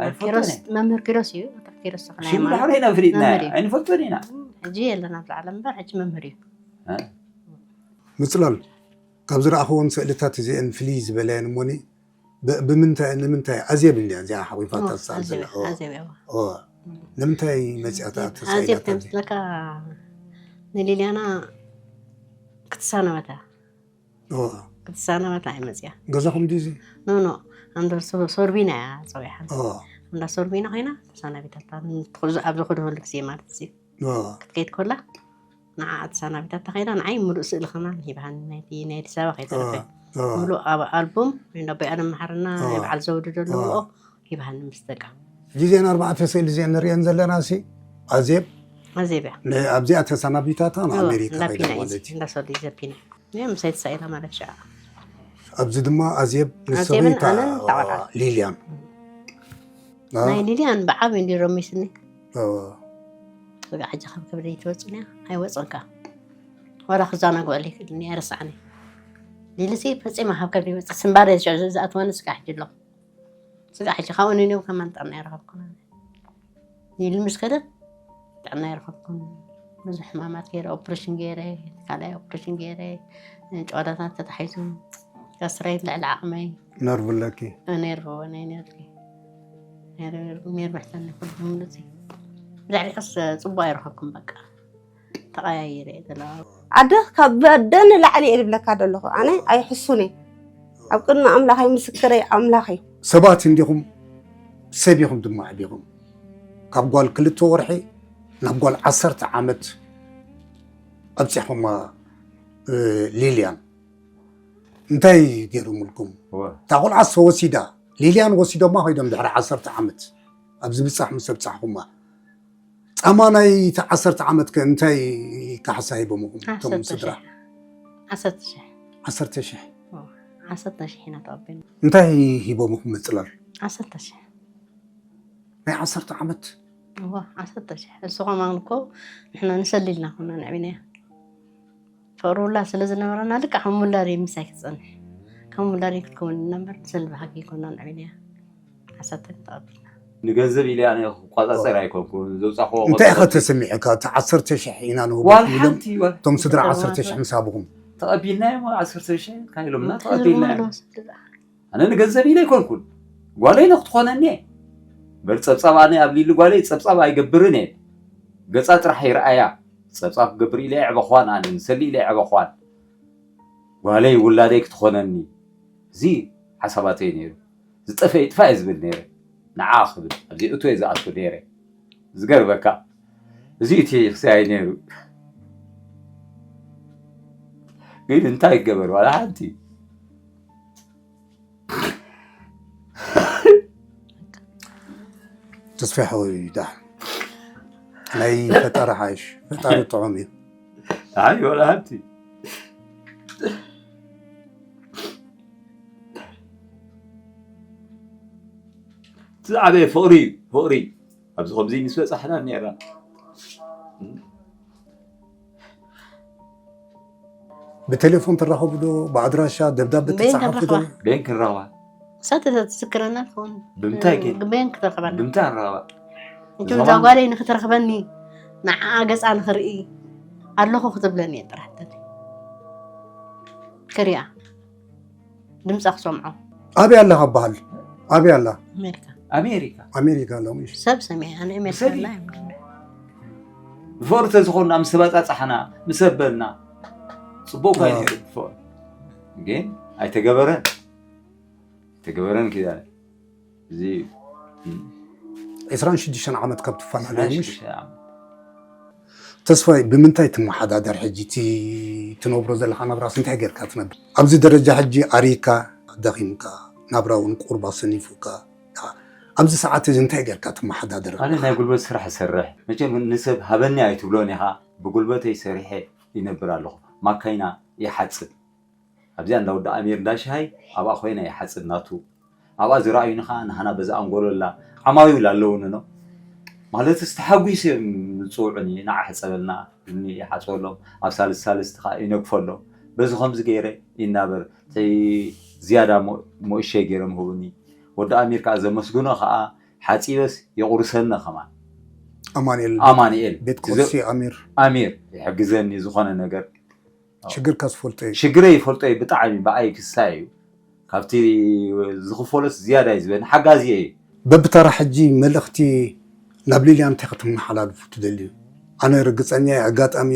እየ። መምህር ኪሮስ እዩ ዶክተር ኪሮስ ተኽላይ ሽሙ ሃይማኖት ድሕሪ ኢና ፍሊጥና መምህር እዩ ኣይንፈልጦን ኢና ሕጂ የለን ኣብዚ ዓለም እምበር ሕጂ መምህር እዩ እ? ምፅላል ካብ ዝረኣኽዎም ስእልታት እዚአን ፍልይ ዝበለየን እሞኒ ብ- ብምንታይ ንምንታይ ኣዜብ እንድያ እዚኣ ሓቂፋታ ኦ፣ ትስኣል ኣዜብ ዘላ እዋ። ኣዜብ እዋ እዋ ንምንታይ መፅኣታ ኣዜብ ተሳኢላታ ከምዚ እዚኣ? ዝብለካ ንሊልያና ክትሳነወታ እዋ ክትሳነወታ እያ መፅያ ገዛኹም ድዩ እዚ ኖ ኖ ኣንዶ ሶ- ሶርቢና እያ ፀዊሓ እዋ እንዳ ሶርቢና ኮይና ተሳናቢታታ ንትኹ- ኣብ ዝኸድወሉ ግዜ ማለት እዚ እዋ ክትከይድ ከላ ንዓኣ ተሳናቢታ ተኸይዳ ንዓይ ሙሉእ ስእሊ ከማን ሂባሃኒ ናይቲ ናይ ኣዲስ ኣበባ ከይተረፈ ሙሉእ ኣብ ኣልቡም ናይ ኣቦይ ኣለም መሓርና ናይ በዓል ዘውዱ ዘለውኦ ሂባሃኒ ምስ ደቃ ሕጂ እዚአን ኣርባዕተ ስእሊ እዚአን ንሪአን ዘለና ሲ ኣዜብ ኣዜብያ ኣብዚኣ ተሳናቢታታ ንኣሜሪካ ከይዳ ማለት እዩ እንዳሰሉ ዘቢና እያ ምሳይ ተሳኢላ ማለት ሽዓ ኣብዚ ድማ ኣዜብ ንስኺ ኣዜብን ኣነን ተዓዋታት ሊልያን ናይ ሊልያን ብዓብ እንዲ ረሚስኒ ስጋ ሕጂ ካብ ከብደይ ትወፅንያ ኣይወፀንካ ዋላ ክዛናግዐሉ ይክእልኒ ኣይረሳዕኒ ሊልሲ ፈፂማ ካብ ከብደይ ወፅእ ስምባደ ዝኣትወኒ ስጋ ሕጂ ኣሎ ስጋ ሕጂ ካብኡ ንኔው ከማን ጥዕና ይረኸብኩ ሊል ምስ ከደት ጥዕና ይረኸብኩ ብዙሕ ሕማማት ገይረ ኦፕሬሽን ገይረ ካልኣይ ኦፕሬሽን ገይረ ጨዋዳታት ተታሒዙ ጋስትራይት ልዕሊ ዓቕመይ ነርቭ ኣለኪ ነርቭ ናይ ነርቭ ነርቭ ሕሰኒ ኩሉ ምሉእ ብዛዕባስ ፅቡቅ ኣይረኸብኩም በቃ ተቐያይረ ዘለዋ ኣደ ካብ ኣደ ንላዕሊ እየ ዝብለካ ዘለኹ ኣነ ኣይሕሱን እየ ኣብ ቅድሚ ኣምላኸይ ምስክረይ ኣምላኽ እዩ ሰባት እንዲኹም ሰብ ኢኹም ድማ ዓቢኹም ካብ ጓል ክልተ ወርሒ ናብ ጓል ዓሰርተ ዓመት ኣብፂሕኹማ ሊልያን እንታይ ገይሮምልኩም እታ ቆልዓስ ተወሲዳ ሊልያን ወሲዶማ ኮይዶም ድሕሪ ዓሰርተ ዓመት ኣብ ዝብፃሕ ምስ ኣብፃሕኹማ ፃማ ናይ እቲ ዓሰርተ ዓመት ከ እንታይ ካሕሳ ሂቦምኹም እቶም ዓሰርተ ስድራ ሺሕ። ዓሰርተ ሺሕ ዓሰርተ ሺሕ ዓሰርተ ሺሕ ዓሰርተ ሺሕ ኢና ተቐቢልና እንታይ ሂቦምኹም መፅለል ዓሰርተ ሺሕ ናይ ዓሰርተ ዓመት እዋ ዓሰርተ ሺሕ እሱ ከማን እኮ ንሕና ንሰሊልና ኮና ንዕብናያ ፍቕሪ ውላድ ስለ ዝነበረና ልክዕ ከም ውላደይ ምሳይ ክትፀንሕ ከም ውላደይ ክትከውን ኢና እምበር ንሰልቢ ሃገይ ኮና ንዕብናያ ሓሳብተን ተቐቢልና ንገንዘብ ኢለ ኣነ ክቋፃፀር ኣይኮንኩን ዘውፃኽዎ እንታይ ኢኻ ተሰሚዕካ እቲ ዓሰርተ ሽሕ ኢና ንህቦ ዋላ ኢሎም ሓንቲ ዋላ እቶም ስድራ ዓሰርተ ሽሕ ምስ ሃብኹም ተቐቢልናዮ እሞ ዓሰርተ ሽሕ እንታይ ኢሎምና ተቐቢልናዮ ኣነ ንገንዘብ ኢለ ኣይኮንኩን ጓለይ ንክትኾነኒ እየ እምበር ጸብጻብ ኣነ ኣብ ሊሊ ጓለይ ጸብጻብ ኣይገብርን እየ። ገጻ ጥራሕ ይርኣያ። ጸብጻብ ክገብር ኢለ የዕበኽዋን ኣነ፣ ንሰሊ ኢለ የዕበኽዋን። ጓለይ ውላደይ ክትኾነኒ። እዚ ሓሳባተይ ነይሩ። ዝጠፈ ይጥፋ እየ ዝብል ነይረ። ንዓ ክብል ኣብዚ እቶ እየ ዝኣቱ ነይረ። ዝገርመካ፣ እዚ እቲ ክሳይ ነይሩ። ግን እንታይ ይገበር ዋላ ሓንቲ። ተስፋ ሓወይ ዳሕ ናይ ፈጣሪ ሓይሽ ፈጣሪ ጥዑም እዩ። ኣይ ዋላ ሓንቲ። እቲ ዝዓበየ ፍቕሪ እዩ፣ ፍቕሪ። ኣብዚ ከምዚ ምስ በጻሕና ነይራ። ብቴሌፎን ትራኸቡ ዶ? ብኣድራሻ ደብዳቤ በይን ትጸሓፉ ዶ? ክንረኽባ። በይን ክንረኽባ። እሳተ ትዝክረና ትኸውን። ብምንታይ ግን? በይን ክትረኽበና። ብምንታይ ንረኽባ? እንትን እዛ ጓለይ ንክትረኽበኒ ንዓኣ ገፃ ንክርኢ ኣለኹ ክትብለኒ እየ ጥራሕ ትብል። ክሪኣ ድምፃ ክሰምዖ። ኣበይ ኣለኻ በሃል? ኣበይ ኣላ? ኣሜሪካ ኣሜሪካ። ኣሜሪካ ኣላ ምሽ? ሰብ ሰሚዐ ኣነ ኣሜሪካ ብሰብ ኣላ እዩ። ብፍቕሪ ተዝኾንና ምስ ተባጻጻሕና ምስ ኣበልና ጽቡቕ ኮይኑ ኣዎ። ነይሩ ብፍቕሪ። ግን ኣይተገበረን። ኣይተገበረን ኪዳነ። እዚ ዕስራን ሽዱሽተን ዓመት ካብ ትፈላለዩ ምሽ? ሽዱሽተ ዓመት። ተስፋይ ብምንታይ ትመሓዳደር ሕጂ? እቲ ትነብሮ ዘለኻ ናብራስ እንታይ ጌርካ ትነብር? ኣብዚ ደረጃ ሕጂ ኣሪካ ደኺምካ ናብራ እውን ቁርባ ሰኒፉካ ኢኻ። ኣብዚ ሰዓት እዚ እንታይ ጌርካ ትመሓዳደር? ኣነ ናይ ጉልበት ስራሕ እሰርሕ። መቸም ንሰብ ሃበኒ ኣይትብሎን ኢኻ። ብጉልበተይ ሰሪሐ ይነብር ኣለኹ። ማካይና ይሓጽብ። ኣብዚኣ እንዳ ወዲ ኣሚር እንዳ ሻሂ ኣብኣ ኮይና ይሓጽብ ናቱ። ኣብኣ ዝረኣዩኒ ኸዓ ንሃና በዛ ኣንጎሎ ኣላ። ዓማዊል ኣለውኒ ኖ። ማለትስ ተሓጒሶም ዝጽውዑኒ ንዓ ሕጸበልና እኒ ይሓጽበሎም። ኣብ ሳልስ ሳልስቲ ኸዓ ይነግፈሎም። በዚ ከምዚ ገይረ ይናበር። እቲ ዝያዳ ሞ- ሞእሸይ ገይሮም ህቡኒ። ወዲ ኣሚር ከዓ ዘመስግኖ ከዓ ሓፂበስ የቑርሰኒ ከማን። ኣማኑኤል ኣማኑኤል ቤት እዚ- ቁርሲ ኣሚር ኣሚር ይሕግዘኒ ዝኾነ ነገር ሽግርካ ዝፈልጦ እዩ። ሽግረ ይፈልጦ እዩ ብጣዕሚ ብኣይ ክሳይ እዩ ካብቲ ዝኽፈሎስ ዝያዳ እዩ ዝበኒ ሓጋዚ እዩ በብተራ ሕጂ መልእኽቲ ናብ ሊልያ እንታይ ከተመሓላልፉ ትደልዩ? ኣነ ርግፀኛ እየ ኣጋጣሚ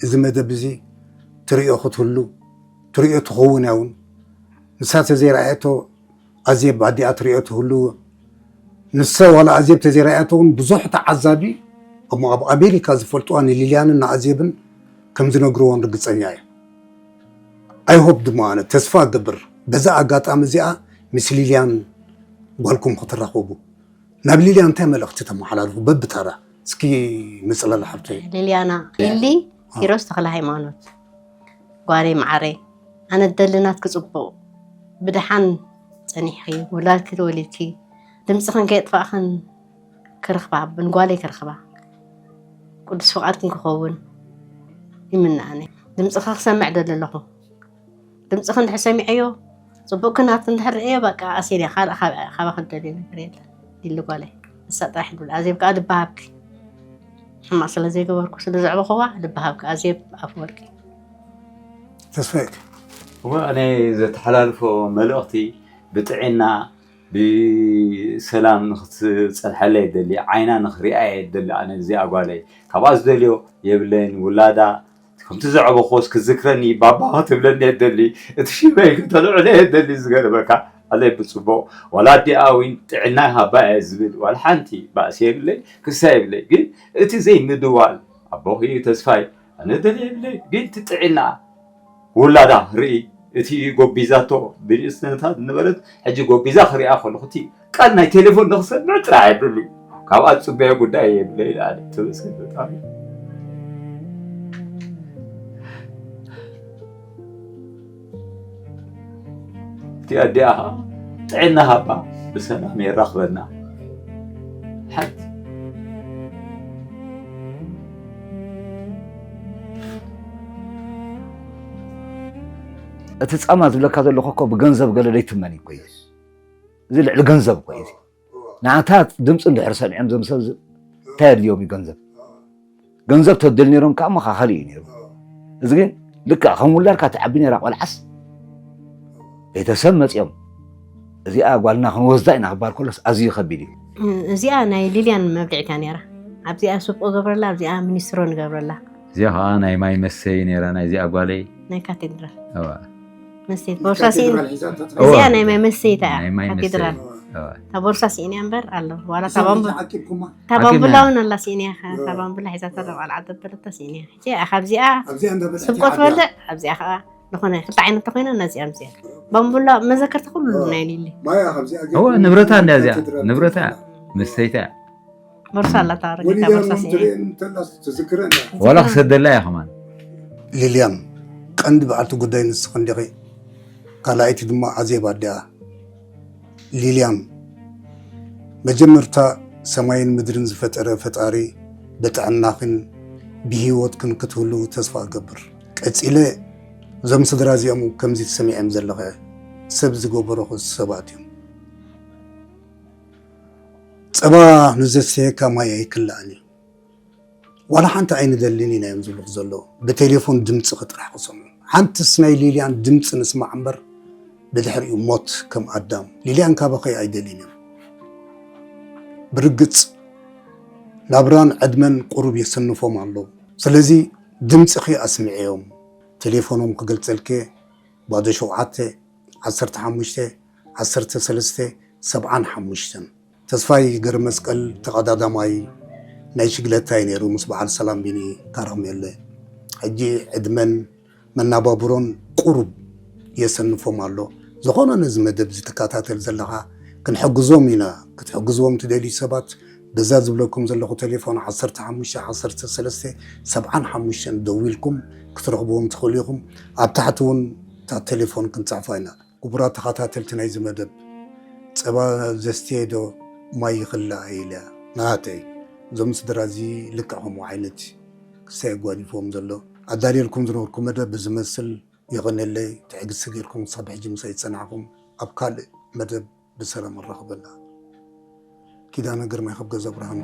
እዚ መደብ እዚ ትርእዮ ክትህሉ ትርእዮ ትኸውን እያ እውን ንሳ ተዘይረኣየቶ ኣዜብ ኣዲኣ ትርእዮ ትህሉ ንሰ ዋላ ኣዜብ ተዘይረኣየቶ እውን ብዙሕ ተዓዛቢ እሞ ኣብ ኣሜሪካ ዝፈልጥዋ ንሊልያንን ንኣዜብን ከም ዝነግርዎን ርግፀኛ እየ ኣይሆፕ ድማ ኣነ ተስፋ እገብር በዛ ኣጋጣሚ እዚኣ ምስ ሊልያን ጓልኩም ክትራኸቡ ናብ ሊልያ እንታይ መልእኽቲ ተመሓላልፉ በብተራ እስኪ ምፅለል ሓብተይ ሊልያና ኢሊ ኪሮስ ተክለ ሃይማኖት ጓለይ መዓረይ ኣነ ደሊ ናትኪ ፅቡቕ ብድሓን ፀኒሕኪ ውላድኪ ተወሊድኪ ድምፅኽን ከየጥፋእኽን ክርኽባ ብንጓለይ ክርኽባ ቅዱስ ፍቓድክን ክኸውን ይምንኣኒ ድምፅኺ ክሰምዕ ደሊ ኣለኹ ድምፅኺ እንድሕር ሰሚዐዮ ፅቡቅ ክናት እንድሕር ርእዮ በቃ ኣሲር እየ ካልእ ካባኪ ደልዮ ነገር የለን ኢሉ ጓለይ ንሳ ጥራሕ ድብል ኣዜብ ከዓ ልቢ ሃብኪ ሕማቅ ስለ ዘይገበርኩ ስለ ዘዕበኽዋ ልቢ ሃብኪ ኣዜብ ኣፈወርቂ ተስፋይ እወ ኣነ ዘተሓላልፎ መልእኽቲ ብጥዕና ብሰላም ንክትፀንሐለይ የደሊ ዓይና ንክሪኣ የደሊ ኣነ እዚኣ ጓለይ ካብኣ ዝደልዮ የብለይን ውላዳ ከምቲ ዘዕበኽዎስ ክዝክረኒ ባባ ክትብለኒ የደሊ እቲ ሽመይ ክተልዕሎ የደሊ ዝገርመካ ኣለ ብፅቡቅ ዋላ ኣዲኣ እውን ጥዕና ሃባ እየ ዝብል ዋላ ሓንቲ ባእሲ የብለይ ክሳ የብለይ ግን እቲ ዘይምድዋል ኣቦኺ ተስፋይ ኣነ ደልየ የብለይ ግን እቲ ጥዕና ውላዳ ርኢ እቲ ጎቢዛቶ ብንእስነታ ዝነበረት ሕጂ ጎቢዛ ክሪኣ ከለኹ እቲ ቃል ናይ ቴሌፎን ንክሰምዕ ጥራሕ የብሉ ካብኣ ዝፅበዮ ጉዳይ የብለ ይልኣለ ተመስገን ፈጣሪ እቲ ኣዲኣ ጥዕና ሃባ ብሰላም የራኽበና ሓንቲ እቲ ፃማ ዝብለካ ዘለኹ እኮ ብገንዘብ ገለ ዘይትመን እዩ እኮ እዩ እዚ ልዕሊ ገንዘብ እኮ እዩ ንዓታት ድምፂ እንድሕር ሰሚዖም ዘምሰብ እንታይ ኣድልዮም እዩ ገንዘብ ገንዘብ ተደል ነይሮም ከዓ መኻኸሊ እዩ ነይሩ እዚ ግን ልክዕ ከም ውላድካ ትዓቢ ነይራ ቆልዓስ ቤተሰብ መፂኦም እዚኣ ጓልና ክንወስዳ ኢና ክባል ከሎስ ኣዝዩ ከቢድ እዩ እዚኣ ናይ ሊልያን መብልዒት እያ ነይራ። ኣብዚኣ ሱብቆ ገብረላ፣ ኣብዚኣ ሚኒስትሮ ንገብረላ። እዚኣ ከዓ ናይ ማይ መሰይ ነይራ፣ ናይዚኣ ጓለይ። ናይ ካቴድራል እዋ። መስተይት ቦርሳ ስኢን። እዚኣ ናይ ማይ መሰይታ እያ፣ ናይ ማይ መሰይ። ካቴድራል። እዋ። እታ ቦርሳ ስኢን እያ እምበር ኣሎ። ዋላ እዛ ታባን ቡ- ሓቂብኩማ። ታባን ሓቂብና። ቡላ እውን ኣላ ስኢን እያ። እዋ። ታባን ቡላ ሒዛታ፣ ቆልዓ ዘበለታ ስኢን እያ። እዚኣ ካብዚኣ ኣብዚኣ እንዳበልዐት ስብቆ ትበልዕ፣ ኣብዚኣ ከዓ ዝኾነ ክልተ ዓይነት ተኮይና ነዚኣ፣ ኣብዚኣ ባምቡላ መዘከርታ ኩሉ ናይ ሊሊ። ማያ ካብዚኣ እዋ፣ ንብረታ እንድያ እዚኣ፣ ካቴድራል ንብረታ፣ ትበልዕ። መስተይታ። ቦርሳ ኣላታ፣ ረጊታ ወሊዳ ቦርሳ እሞ ስኢን። ትርእየን እንተላስ ትዝክረን እያ። ዋላ ክሰደላ እያ ከማን። ሊልያን፣ ቀንዲ በዓልቲ ጉዳይ ንስኺ እንዲኺ። ካልኣይቲ ድማ ኣዜብ ኣዲኣ። ሊልያን፣ መጀመርታ ሰማይን ምድርን ዝፈጠረ ፈጣሪ ብጥዕናኽን ብህይወትክን ክትህልዉ ተስፋ እገብር። ቀጺለ፣ እዞም ስድራ እዚኦም ከምዚ ትሰሚዐም ዘለኸ ሰብ ዝገበረኹ ሰባት እዮም። ጸባ ንዘስተየካ ማይ ኣይክላእን እዩ። ዋላ ሓንቲ ኣይንደልን ኢና እዮም ዝብሉ ዘለዉ። ብቴሌፎን ድምፂ ጥራሕ ክሰምዑ። ሓንትስ ናይ ሊልያን ድምፂ ንስማዕ እምበር ብድሕሪኡ ሞት ከም ኣዳም። ሊልያን ካባኸይ ኣይደልዩን እዮም። ብርግፅ ናብራን ዕድመን ቁሩብ የሰንፎም ኣለዉ። ስለዚ ድምፅኺ ኣስምዕዮም። ቴሌፎኖም ክገልፀልከ ባዶ ሸውዓተ፣ ዓሰርተ ሓሙሽተ፣ ዓሰርተ ሰለስተ፣ ሰብዓን ሓሙሽተን። ተስፋይ ገረመስቀል ተቐዳዳማይ ናይ ሽግለታ እዩ ነይሩ ምስ በዓል ሰላም ቢኒ ካራሜለ። ሕጂ ዕድመን መናባብሮን ቁሩብ የሰንፎም ኣሎ። ዝኾነ ነዚ መደብ እዚ ትከታተል ዘለኻ ክንሕግዞም ኢና። ክትሕግዝዎም ትደልዩ ሰባት በዛ ዝብለኩም ዘለኹ ቴሌፎን ዓሰርተ ሓሙሽተ ዓሰርተ ሰለስተ ሰብዓን ሓሙሽተን ደዊልኩም ክትረኽብዎም ትኽእሉ ኢኹም። ኣብ ታሕቲ እውን እታ ቴሌፎን ክንጽሕፋ ኢና። ክቡራት ተኸታተልቲ ናይዚ መደብ፣ ጸባ ዘስትየ ዶ ማይ ይኽላእ ኢለ ናተይ። እዞም ስድራ እዚ ልክዕ ከምኡ ዓይነት ክስታይ ኣጓዲፍዎም ዘሎ። ኣዳልየልኩም ዝነበርኩ መደብ ብዝመስል የቐንየለይ። ትዕግስቲ ጌርኩም ክሳብ ሕጂ ምሳይ ዝጸናሕኩም፣ ኣብ ካልእ መደብ ብሰላም ንራኸበላ። ኪዳነ ግርማይ ካብ ገዛ ብርሃኑ።